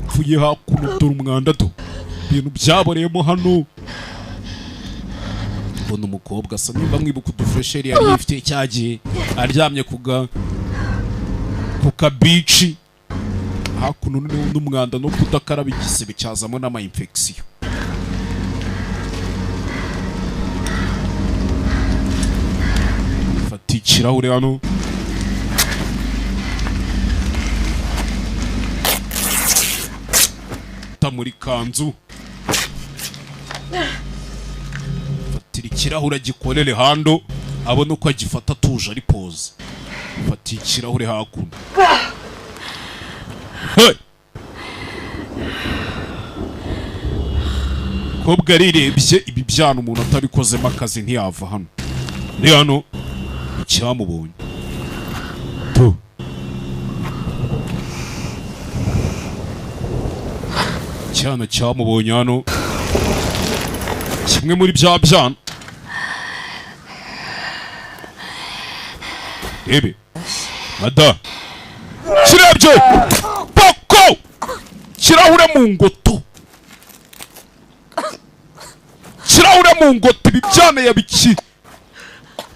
Pfuye hakuno, dore umwanda do, ibintu byaboreyemo hano. Mbona umukobwa asa nimba mwibuka udufuresheri yari yifitiye cyagiye aryamye ku kabici hakuno n'umwanda no kudakaraba, igisebe cyazamo n'ama infection. Fata ikirahure hano. Ta muri kanzu, fatira ikirahure agikorere hando, abone uko agifata atuje ari pose. Fata ikirahure hakuno. Hey! Kobwa arirebye, ibi byana umuntu atabikozemo akazi ntiyava hano. Ni hano icyamubonye tu. Icyana cyamubonye hano, kimwe muri bya byana. Rebe mada, kirebye poko kirahure mu ngoto, kirahure mu ngoto. Ibi byana yabiki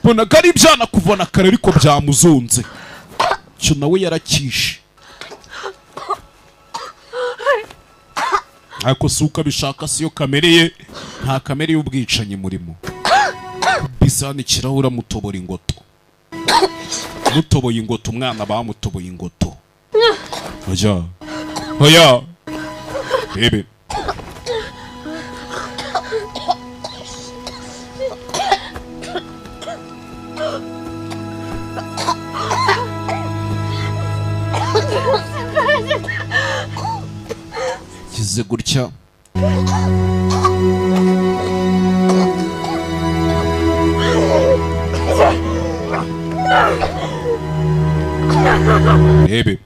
bonaga ari ibyana kuva na kare, ariko byamuzonze cyo nawe yarakishe. Ariko si uko abishaka, siyo kamere ye, nta kamere y'ubwicanyi murimo. Bisani ikirahure amutobora ingoto, mutoboye ingoto, umwana bamutoboye ingoto. Oya, oya, bebe. Kize gutya. Rebe.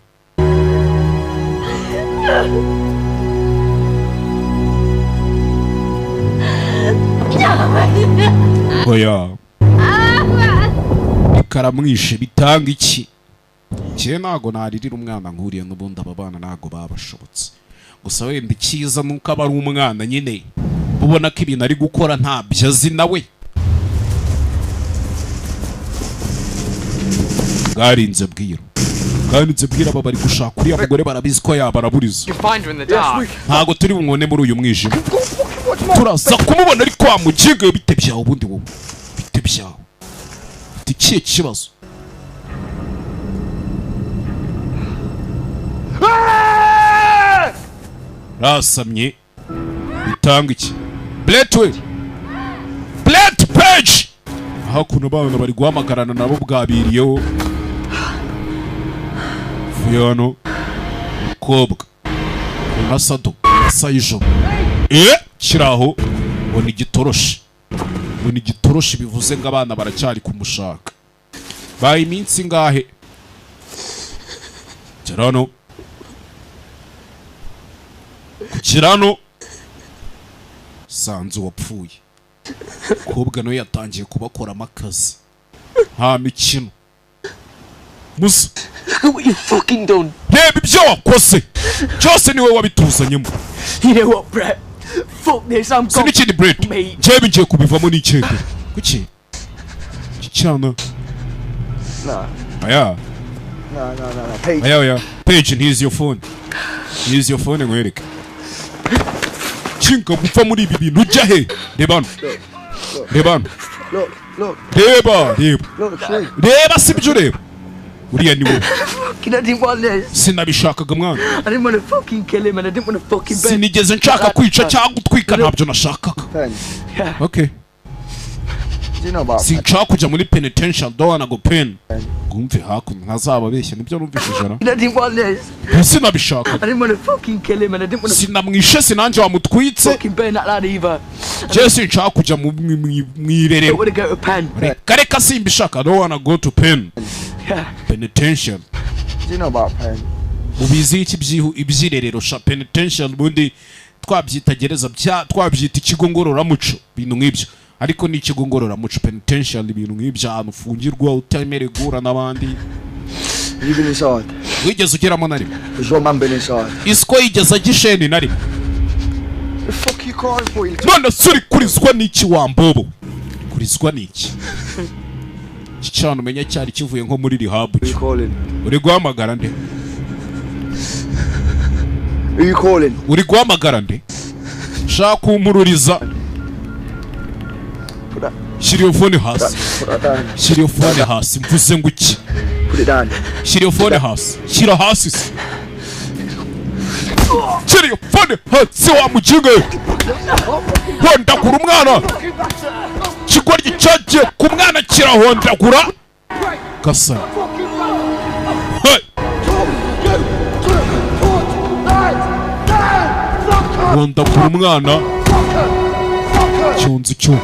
Oya, ikaramwishe bitanga iki? Njye ntago naririra umwana nkuriya, n'ubundi aba bana ntago babashobotse. Gusa wenda icyiza nuko aba ari umwana nyine, ubona ko ibintu ari gukora ntabyo azi nawe. Bwarinze bwira, bwarinze bwira. Aba bari gushaka uriya mugore, barabizi ko yabaraburiza. You find her in the dark. Ntago turi bumwone muri uyu mwijima, turaza kumubona ariko wa muginga. Bite byawe ubundi wowe, bite byawe, ufite ikihe kibazo? Rasamye. Bitanga iki? Brett we. Brett Page. Hakuno bana bari guhamagarana nabo bwabiriyeho. Fuyano. Mukobwa. Nasado. Sayijo. Kiraho ngo igitoroshi. Ngo igitoroshi bivuze ngo abana baracyari kumushaka. Baye iminsi ngahe? Kirano. Kirano. Sanzu wapfuye. Kobwa nawe yatangiye kubakoramo akazi. Nta mikino. Musa. Look what you fucking done. Reba ibyo wakoze. Cyose niwe wabituzanyemo. You know what, Brett? Fuck this, I'm gone. Sinikindi Brett. Njyewe ngiye kubivamo n'ikeke. Kuki? Cyana. No. Aya. No, no, no, no. Page. Aya, aya. Page, here's your phone. Here's your phone ngwereke. Kinga gupfa muri ibi bintu ujya he? Reba hano. Reba hano. Look, look. Reba, reba. Look, reba si ibyo ureba. Uriya ni wowe. I didn't want this. Sinabishakaga mwana. I didn't want to fucking kill him and I didn't want to fucking burn. Sinigeze nshaka kwica cyangwa gutwika ntabyo nashakaga. Okay. Do you know about Sinshaka kujya muri penitential, don't wanna go pen. Ngumve hakuno ntazababeshya nibyo numvishije na. I didn't want this. Sinabishakaga. I didn't want to fucking kill him and I didn't want to Sinamwishe sinanje wamutwitse. fucking burn that lad either. Je sinshaka kujya mu mwirerero. I want to go to pen. Reka simbishaka, I don't wanna go to pen. Penitential. Do you know about pen? Ubizi iki ibyirerero sha penitential bundi twabyita gereza twabyita ikigo ngororamuco bintu nk'ibyo ariko ni ikigo ngororamuco penitential ibintu nk'ibyo ahantu ufungirwa utemerewe guhura n'abandi. You been inside? Wigeze ugeramo na rimwe? Has your man been inside? Isiko yigeze agisheni na rimwe? The fuck you crying for, you none suri kurizwa n'iki wambobo? Kurizwa n'iki? Cyane umenya cyari kivuye nko muri rehab. Uri guhamagara nde? Are you calling? Uri guhamagara nde? Shaka kumpururiza. Shyira iyo phone hasi. Shyira iyo phone hasi mvuze ngo iki? Put it down. Shyira iyo phone hasi. Shyira hasi. Shyira iyo phone hasi wa mujinga. Hondagura umwana. Kigoryi cyagiye ku mwana kirahondagura. Gasa. Hey. Hondagura umwana. Cyonzi cyo.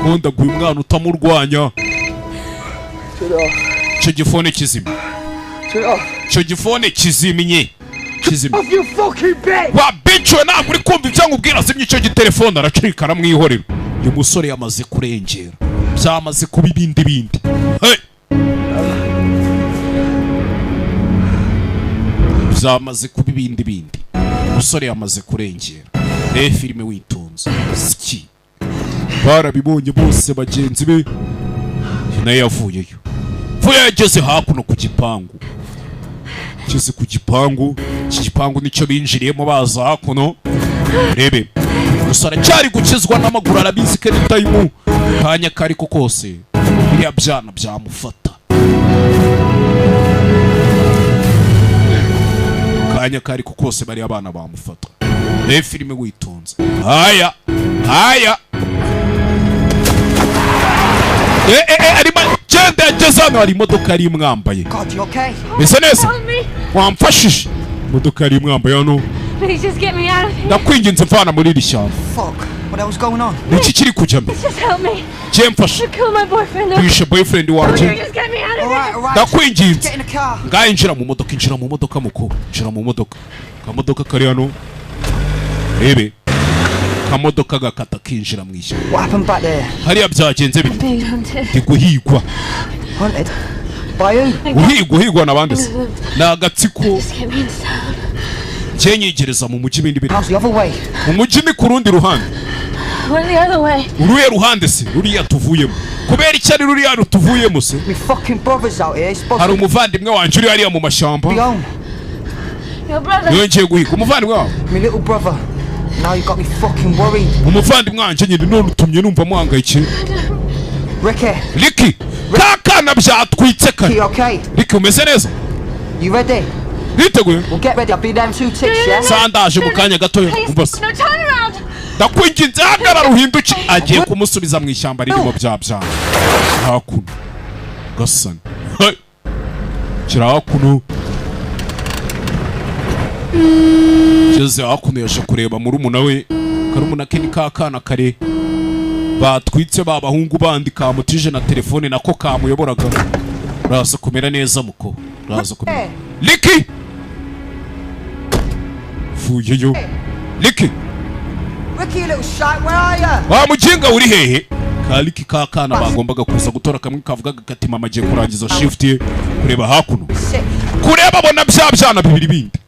Hondagura umwana utamurwanya. Icyo gifone kizimye. Icyo gifone kizimye. Kizimye. Wa bitch we ntabwo uri kumva ibyo nkubwira zimye icyo gitelefone aracika aramwihorera. Uyu musore yamaze kurengera. Byamaze kuba ibindi bindi. Hey! Byamaze kuba ibindi bindi. Umusore yamaze kurengera. Reba filime witonze. Ski. Barabibonye bose bagenzi be. Naye yavuyeyo. Vuye yageze hakuno ku gipangu. Ageze ku gipangu, iki gipangu nicyo binjiriyemo baza hakuno. Rebe. Gusa aracyari gukizwa n'amaguru arabizi ko anytime kanya kariko kose biriya byana byamufata. Kanya kariko kose bari abana bamufata. Reba filime witonze. Haya, haya. Arimo genda yageze hano hari imodoka yari imwambaye. Meze neza? Wamfashije. Imodoka yari imwambaye hano. Please just get me out of here. Ndakwinginze mvana muri iri shyamba. Fuck. What else going on? Niki kiri kujya mbere? Just help me. Jye mfashe. Kill my boyfriend. Wishe boyfriend wanjye. Just get me out of here. Ndakwinginze. Get in the car. Ngaye injira mu modoka, injira mu modoka muko. Injira mu modoka. Kamodoka kari hano. Rebe. Kamodoka gakata kinjira mu ishyamba. What happened back there? Hariya byagenze bite? Being hunted. Ndi guhigwa. Hunted? By who? Guhigwa, uhigwa n'abandi se. Ni agatsiko. Just get me inside. Cyenyegereza mu mujyi ibindi bintu. How's the other way? Mu mujyi ni ku rundi ruhande. Went the other way. Uruye ruhande se ruriya tuvuyemo. Kubera icyo ari ruriya rutuvuyemo se. Me fucking brothers out here. Supposed Hari to umuvandimwe wanje uri hariya mu mashyamba. be home. Your brother. Niwe ngiye guhiga umuvandimwe wawe. Me little brother. Now you got me fucking worried. Umuvandimwe wanje nyine none utumye numva muhangayikiye. Ricky. Ricky, kakana byatwitse kare. Ricky, okay? Ricky umeze neza? You ready? Niteguye. Well, get ready. I'll be there in 2 ticks, yeah? Sandaje mu kanya gatoya. Umva se. No, turn around. Ndakwinginze hagarara uhinduke. Agiye kumusubiza mu ishyamba ririmo bya byana. Hakuno. Gasani. Hey. Kira hakuno. Jeze hakuno yaje kureba murumuna we. Karumuna ke ni kakana kare. Batwitse babahungu bandi kamutije na telefone nako kamuyoboraga. Raza kumera neza muko. Raza kumera. Liki. Fuyeyo. Liki. Ricky, you little shite, where are you? Wa mujinga uri hehe? Kaliki kakana bagombaga kuza gutora kamwe kavugaga kati mama agiye kurangiza shift ye kureba hakuno. Kureba abona bya byana bibiri bindi.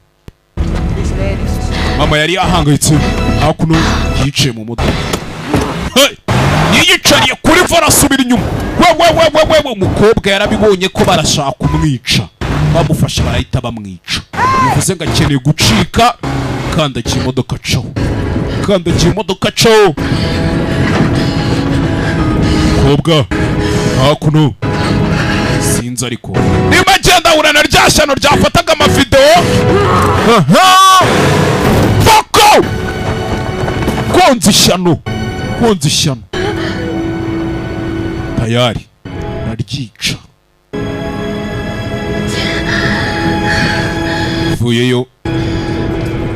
Mama yari ahangayitse hakuno yicaye mu modoka. Hey! Yiyicariye kuri vola asubira inyuma. We umukobwa yarabibonye ko barashaka kumwica. Bamufashe barahita bamwica. Bivuze ngo akeneye gucika kandagiye imodoka caho. Kandagiye imodoka caho. Kobwa hakuno sinzi ariko niba agenda ahura na rya shyano ryafataga amavideo. Aha! Foko! Konza ishyano. Konza ishyano. Tayari naryica. Vuyeyo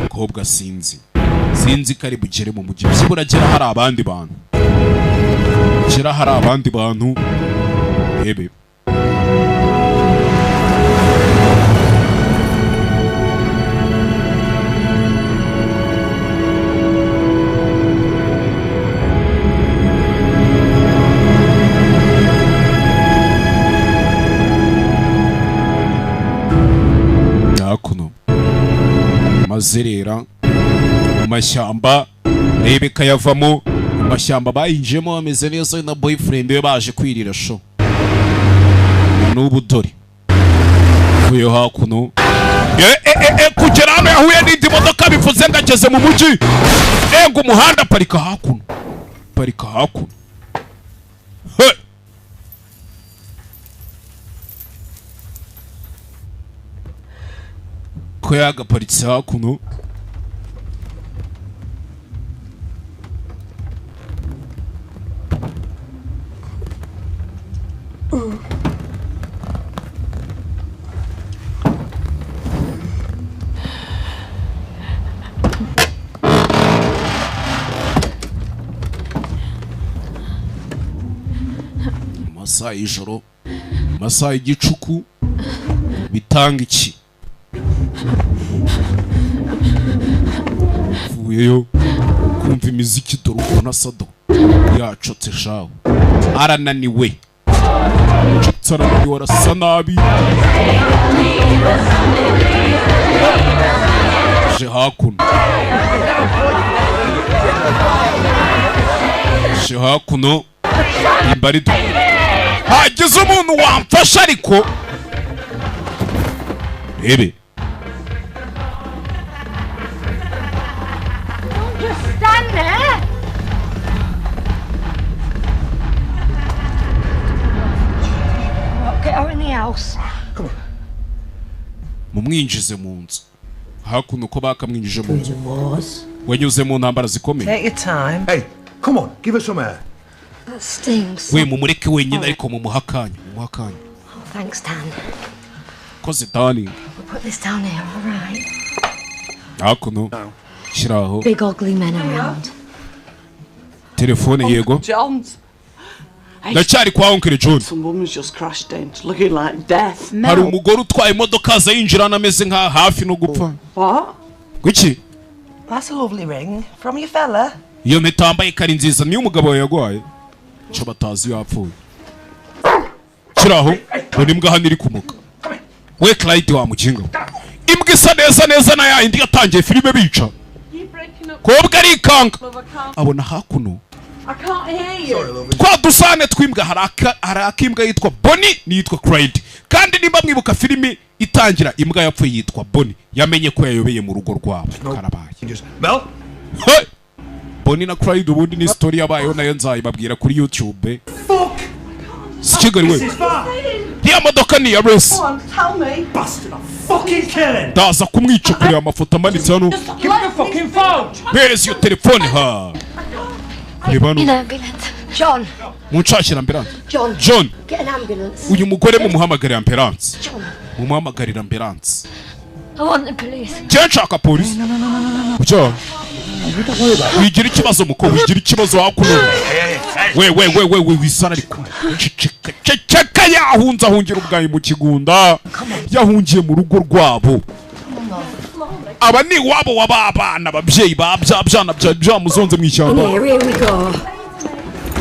kobwa sinzi. Sinzi kari bugere mu mujyi. Byibura gera hari abandi bantu. Gera hari abandi bantu. Ebe. Hakuno mazerera mu mashyamba rebe kayavamo. Mu mashyamba bayinjemo bameze neza na boyfriend we baje kwirira show n'ubu dore uyo hakuno kugera hano yahuye n'indi modoka bivuze ngo ageze mu mujyi. Ngo umuhanda parika hakuno. Parika hakuno. Hey! Ko yagaparitse hakuno. Masaha y'ijoro, masaha y'igicuku bitanga iki? Vuyeyo kumva imiziki dore ukuntu asado yacotse shawo arananiwe. Cotse arananiwe arasa nabi. Je hakuno. Je hakuno imbarido. Hagize umuntu wamfasha ariko. Rebe. Don't just stand there. Get her in the house. Come on. Mumwinjize mu nzu. Hakuno ko bakamwinjije mu nzu. Wanyuze mu ntambara zikomeye. Take your time. Hey, come on, give us some air. That stings. We mumureke wenyine ariko mumuha akanya, mumuha akanya. Oh, thanks, Dan. Koze Dani. We'll put this down here, all right? Hakuno. Shiraho. Big ugly men around. Telefone yego. John's. Ndacyari kwa Uncle John. Some woman's just crashed in, looking like death. Hari umugore utwaye imodoka aza yinjirana ameze nka hafi no gupfa. What? Kuki? That's a lovely ring from your fella. Iyo mpeta wambaye kari nziza niyo umugabo wawe yagwaye. Cyo batazi yapfuye. Kiraho, dore imbwa hano iri kumuka. We Clyde wa mujinga. Imbwa isa neza neza na ya indi yatangiye filime bica. Kobwa arikanga. Abona hakuno. Twa dusane twimbwa haraka imbwa yitwa Bonnie niyitwa Clyde. Kandi nimba mwibuka filime itangira imbwa yapfuye yitwa Bonnie yamenye ko yayobeye mu rugo rwabo. Karabaye. Mel? Hey! Bonnie na Clyde ubundi ni story yabayeho nayo nzayibabwira kuri YouTube. Fuck! Si Kigali we. Iriya modoka ni iya Resi. Go on, tell me. Bastard, I'll fucking kill him. Ndaza kumwica. Kureba amafoto amanitse hano. Give me the fucking phone. Mpereza iyo telefone. Ha, reba hano. An ambulance. John. Munshakira ambulance. John. John. Get an ambulance. Uyu mugore mumuhamagarira ambulance. John. Mumuhamagarira ambulance. I want the police. Njye nshaka polisi. Kucyo wigira ikibazo muko, wigira ikibazo hakuno. We we we we we, wisara ariko ceceka, ceceka. Yahunze, ahungira ubwayi mu kigunda, yahungiye mu rugo rwabo. Aba ni iwabo wa ba bana, ababyeyi ba bya byana bya byamuzonze mu ishyamba. Here, here we go.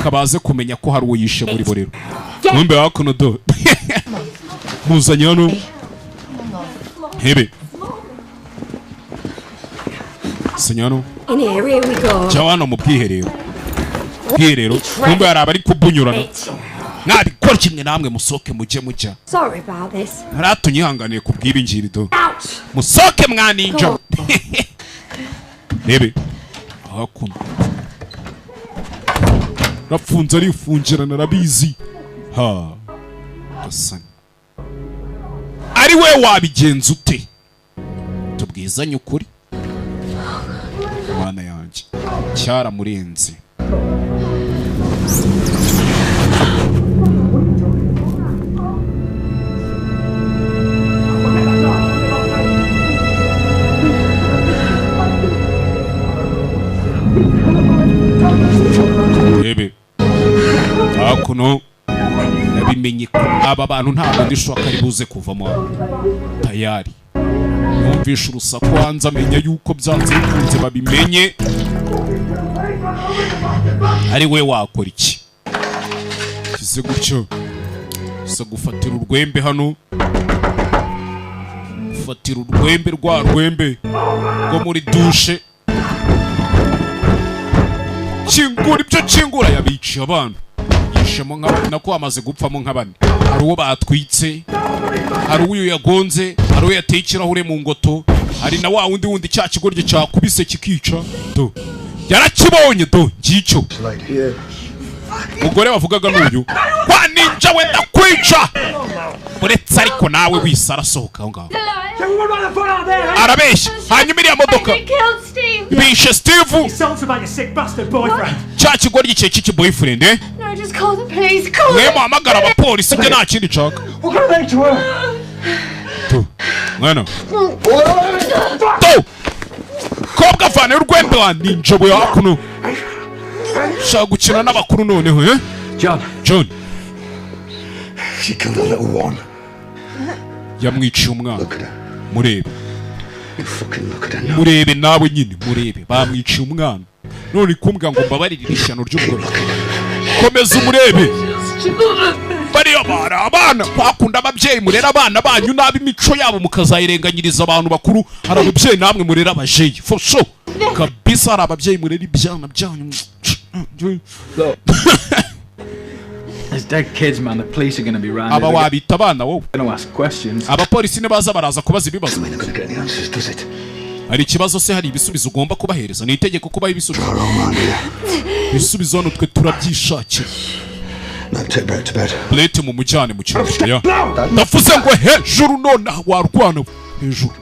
Kabaze kumenya ko hari uwo yishe muri bo rero. Mwumbe hakuno do muzanye hano hebe senya hano. In here, here we go. Cyangwa hano mu bwiherero, bwiherero. Mwumbe hari abari kubunyurana. Mwabikora kimwe namwe, musohoke mujye mujya. Sorry about this. Ntatunyihanganiye ku bw'ibi ngiri do. Out. Musohoke mwaninja. Rebe hakuno, rafunze, arifungirana, arabizi. Ha gasani, ari we wabigenza ute? Tubwizanye ukuri, mana yanjye, cyaramurenze. Rebe hakuno, nabimenye ko aba bantu ntabwo ndishoka ari buze kuvamo hano. Tayari yumvisha urusaku hanze, amenya yuko byanze bikunze babimenye. Ari we wakora iki? Kize gutyo gusa, gufatira urwembe hano, gufatira urwembe, rwa rwembe rwo muri dushe. Kingura ibyo, kingura. Yabiciye abana, yishemo nka nako hamaze gupfamo nka bane. Hari uwo batwitse, hari uyu yagonze, hari uwo yateye ikirahure mu ngoto, hari na wa wundi wundi cya kigoryi cyakubise kikica. Do yarakibonye, do ngicyo. Mugore bavugaga n'uyu kwa ninja wenda kwica uretse, ariko nawe wisa arasohoka aho ngaho arabeshya. Hanyuma iriya modoka They killed Steve. bishe Steve. Songs about your sick bastard boyfriend. Cya kigoryi cye cy'iki boyfriend, eh. No, just call the police. Call Mwe them. muhamagara abapolisi, ibyo nta kindi nshaka. What can I make to her? Tu mwana to kobwa, vana urwembe wa ninja we hakuno. Shaka gukina n'abakuru noneho, eh. John. John. She killed a little one. Yamwiciye umwana. Murebe. You fucking look at her now. Murebe nawe nyine, murebe, bamwiciye umwana none kumbwa ngo mbabarire ishyano ry'umugore. Komeza umurebe, bariya bari abana. Kwakunda ababyeyi murera abana banyu nabi, imico yabo mukazayirenganyiriza abantu bakuru. Hari ababyeyi namwe murera abajeyi for sure kabisa, hari ababyeyi murera ibyana byanyu. There's dead kids, man. The police are going to be round. Aba wabita abana wowe? Going to ask questions. Abapolisi nibaza baraza kubaza ibibazo. Hari ikibazo se? Hari ibisubizo ugomba kubahereza? Ni itegeko kubaha ibisubizo? Ibisubizo hano twe turabyishakira. No, take Brett to bed. Brett mumujyane mu cyumba. Ya ndavuze ngo hejuru nonaha, warwana hejuru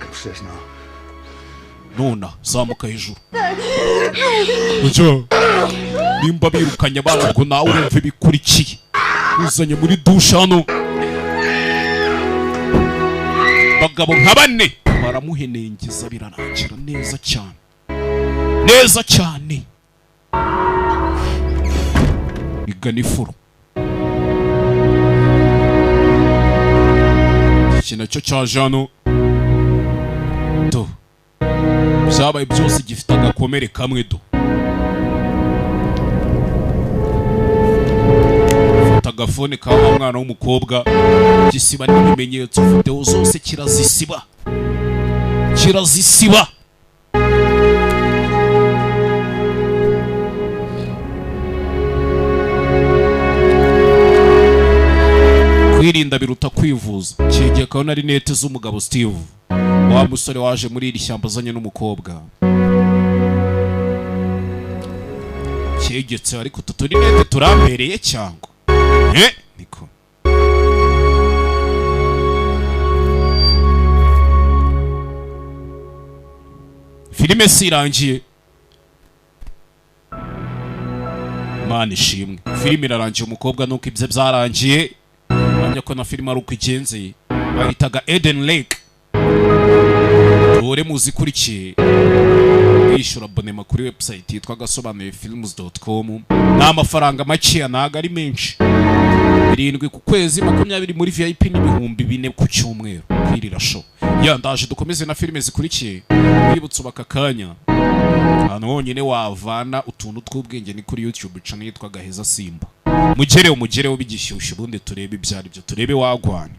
nona, zamuka hejuru. Ujya nimba birukanye abana, ubwo nawe urumva ibikurikiye. Uzanye muri dushe hano, bagabo nka bane baramuhenengeza, birarangira neza cyane, neza cyane. Igana ifuro. Iki nacyo cyaje hano do, byabaye byose gifite agakomere kamwe do. Fata agafone ka wa mwana w'umukobwa, gisiba n'ibimenyetso, videwo zose kirazisiba, kirazisiba. Kwirinda biruta kwivuza. Cyegekaho na rinete z'umugabo Steve, wa musore waje muri iri shyamba azanye n'umukobwa. Cyegetse ariko utu turinete turambereye cyangwa eh niko. Filime si irangiye. Mana ishimwe, filime irarangiye. Umukobwa nuko ibye byarangiye. Bamenya ko na filime ari uko igenze. Bahitaga Eden Lake. Dore muzikurikiye, wishyura abonnement kuri website yitwa gasobanuyefilms.com. Ni amafaranga makeya, ntago ari menshi, 7 ku kwezi, 20 muri VIP n'4,000 ku cyumweru kwirira show ya. Ndaje dukomeze na filime zikurikiye. Wibutse ubaka kanya, ahantu honyine wavana utuntu tw'ubwenge ni kuri YouTube channel yitwa Gaheza Simba. Mugereho, mugereho bigishyushye, ubundi turebe ibyo ari byo, turebe wagwana.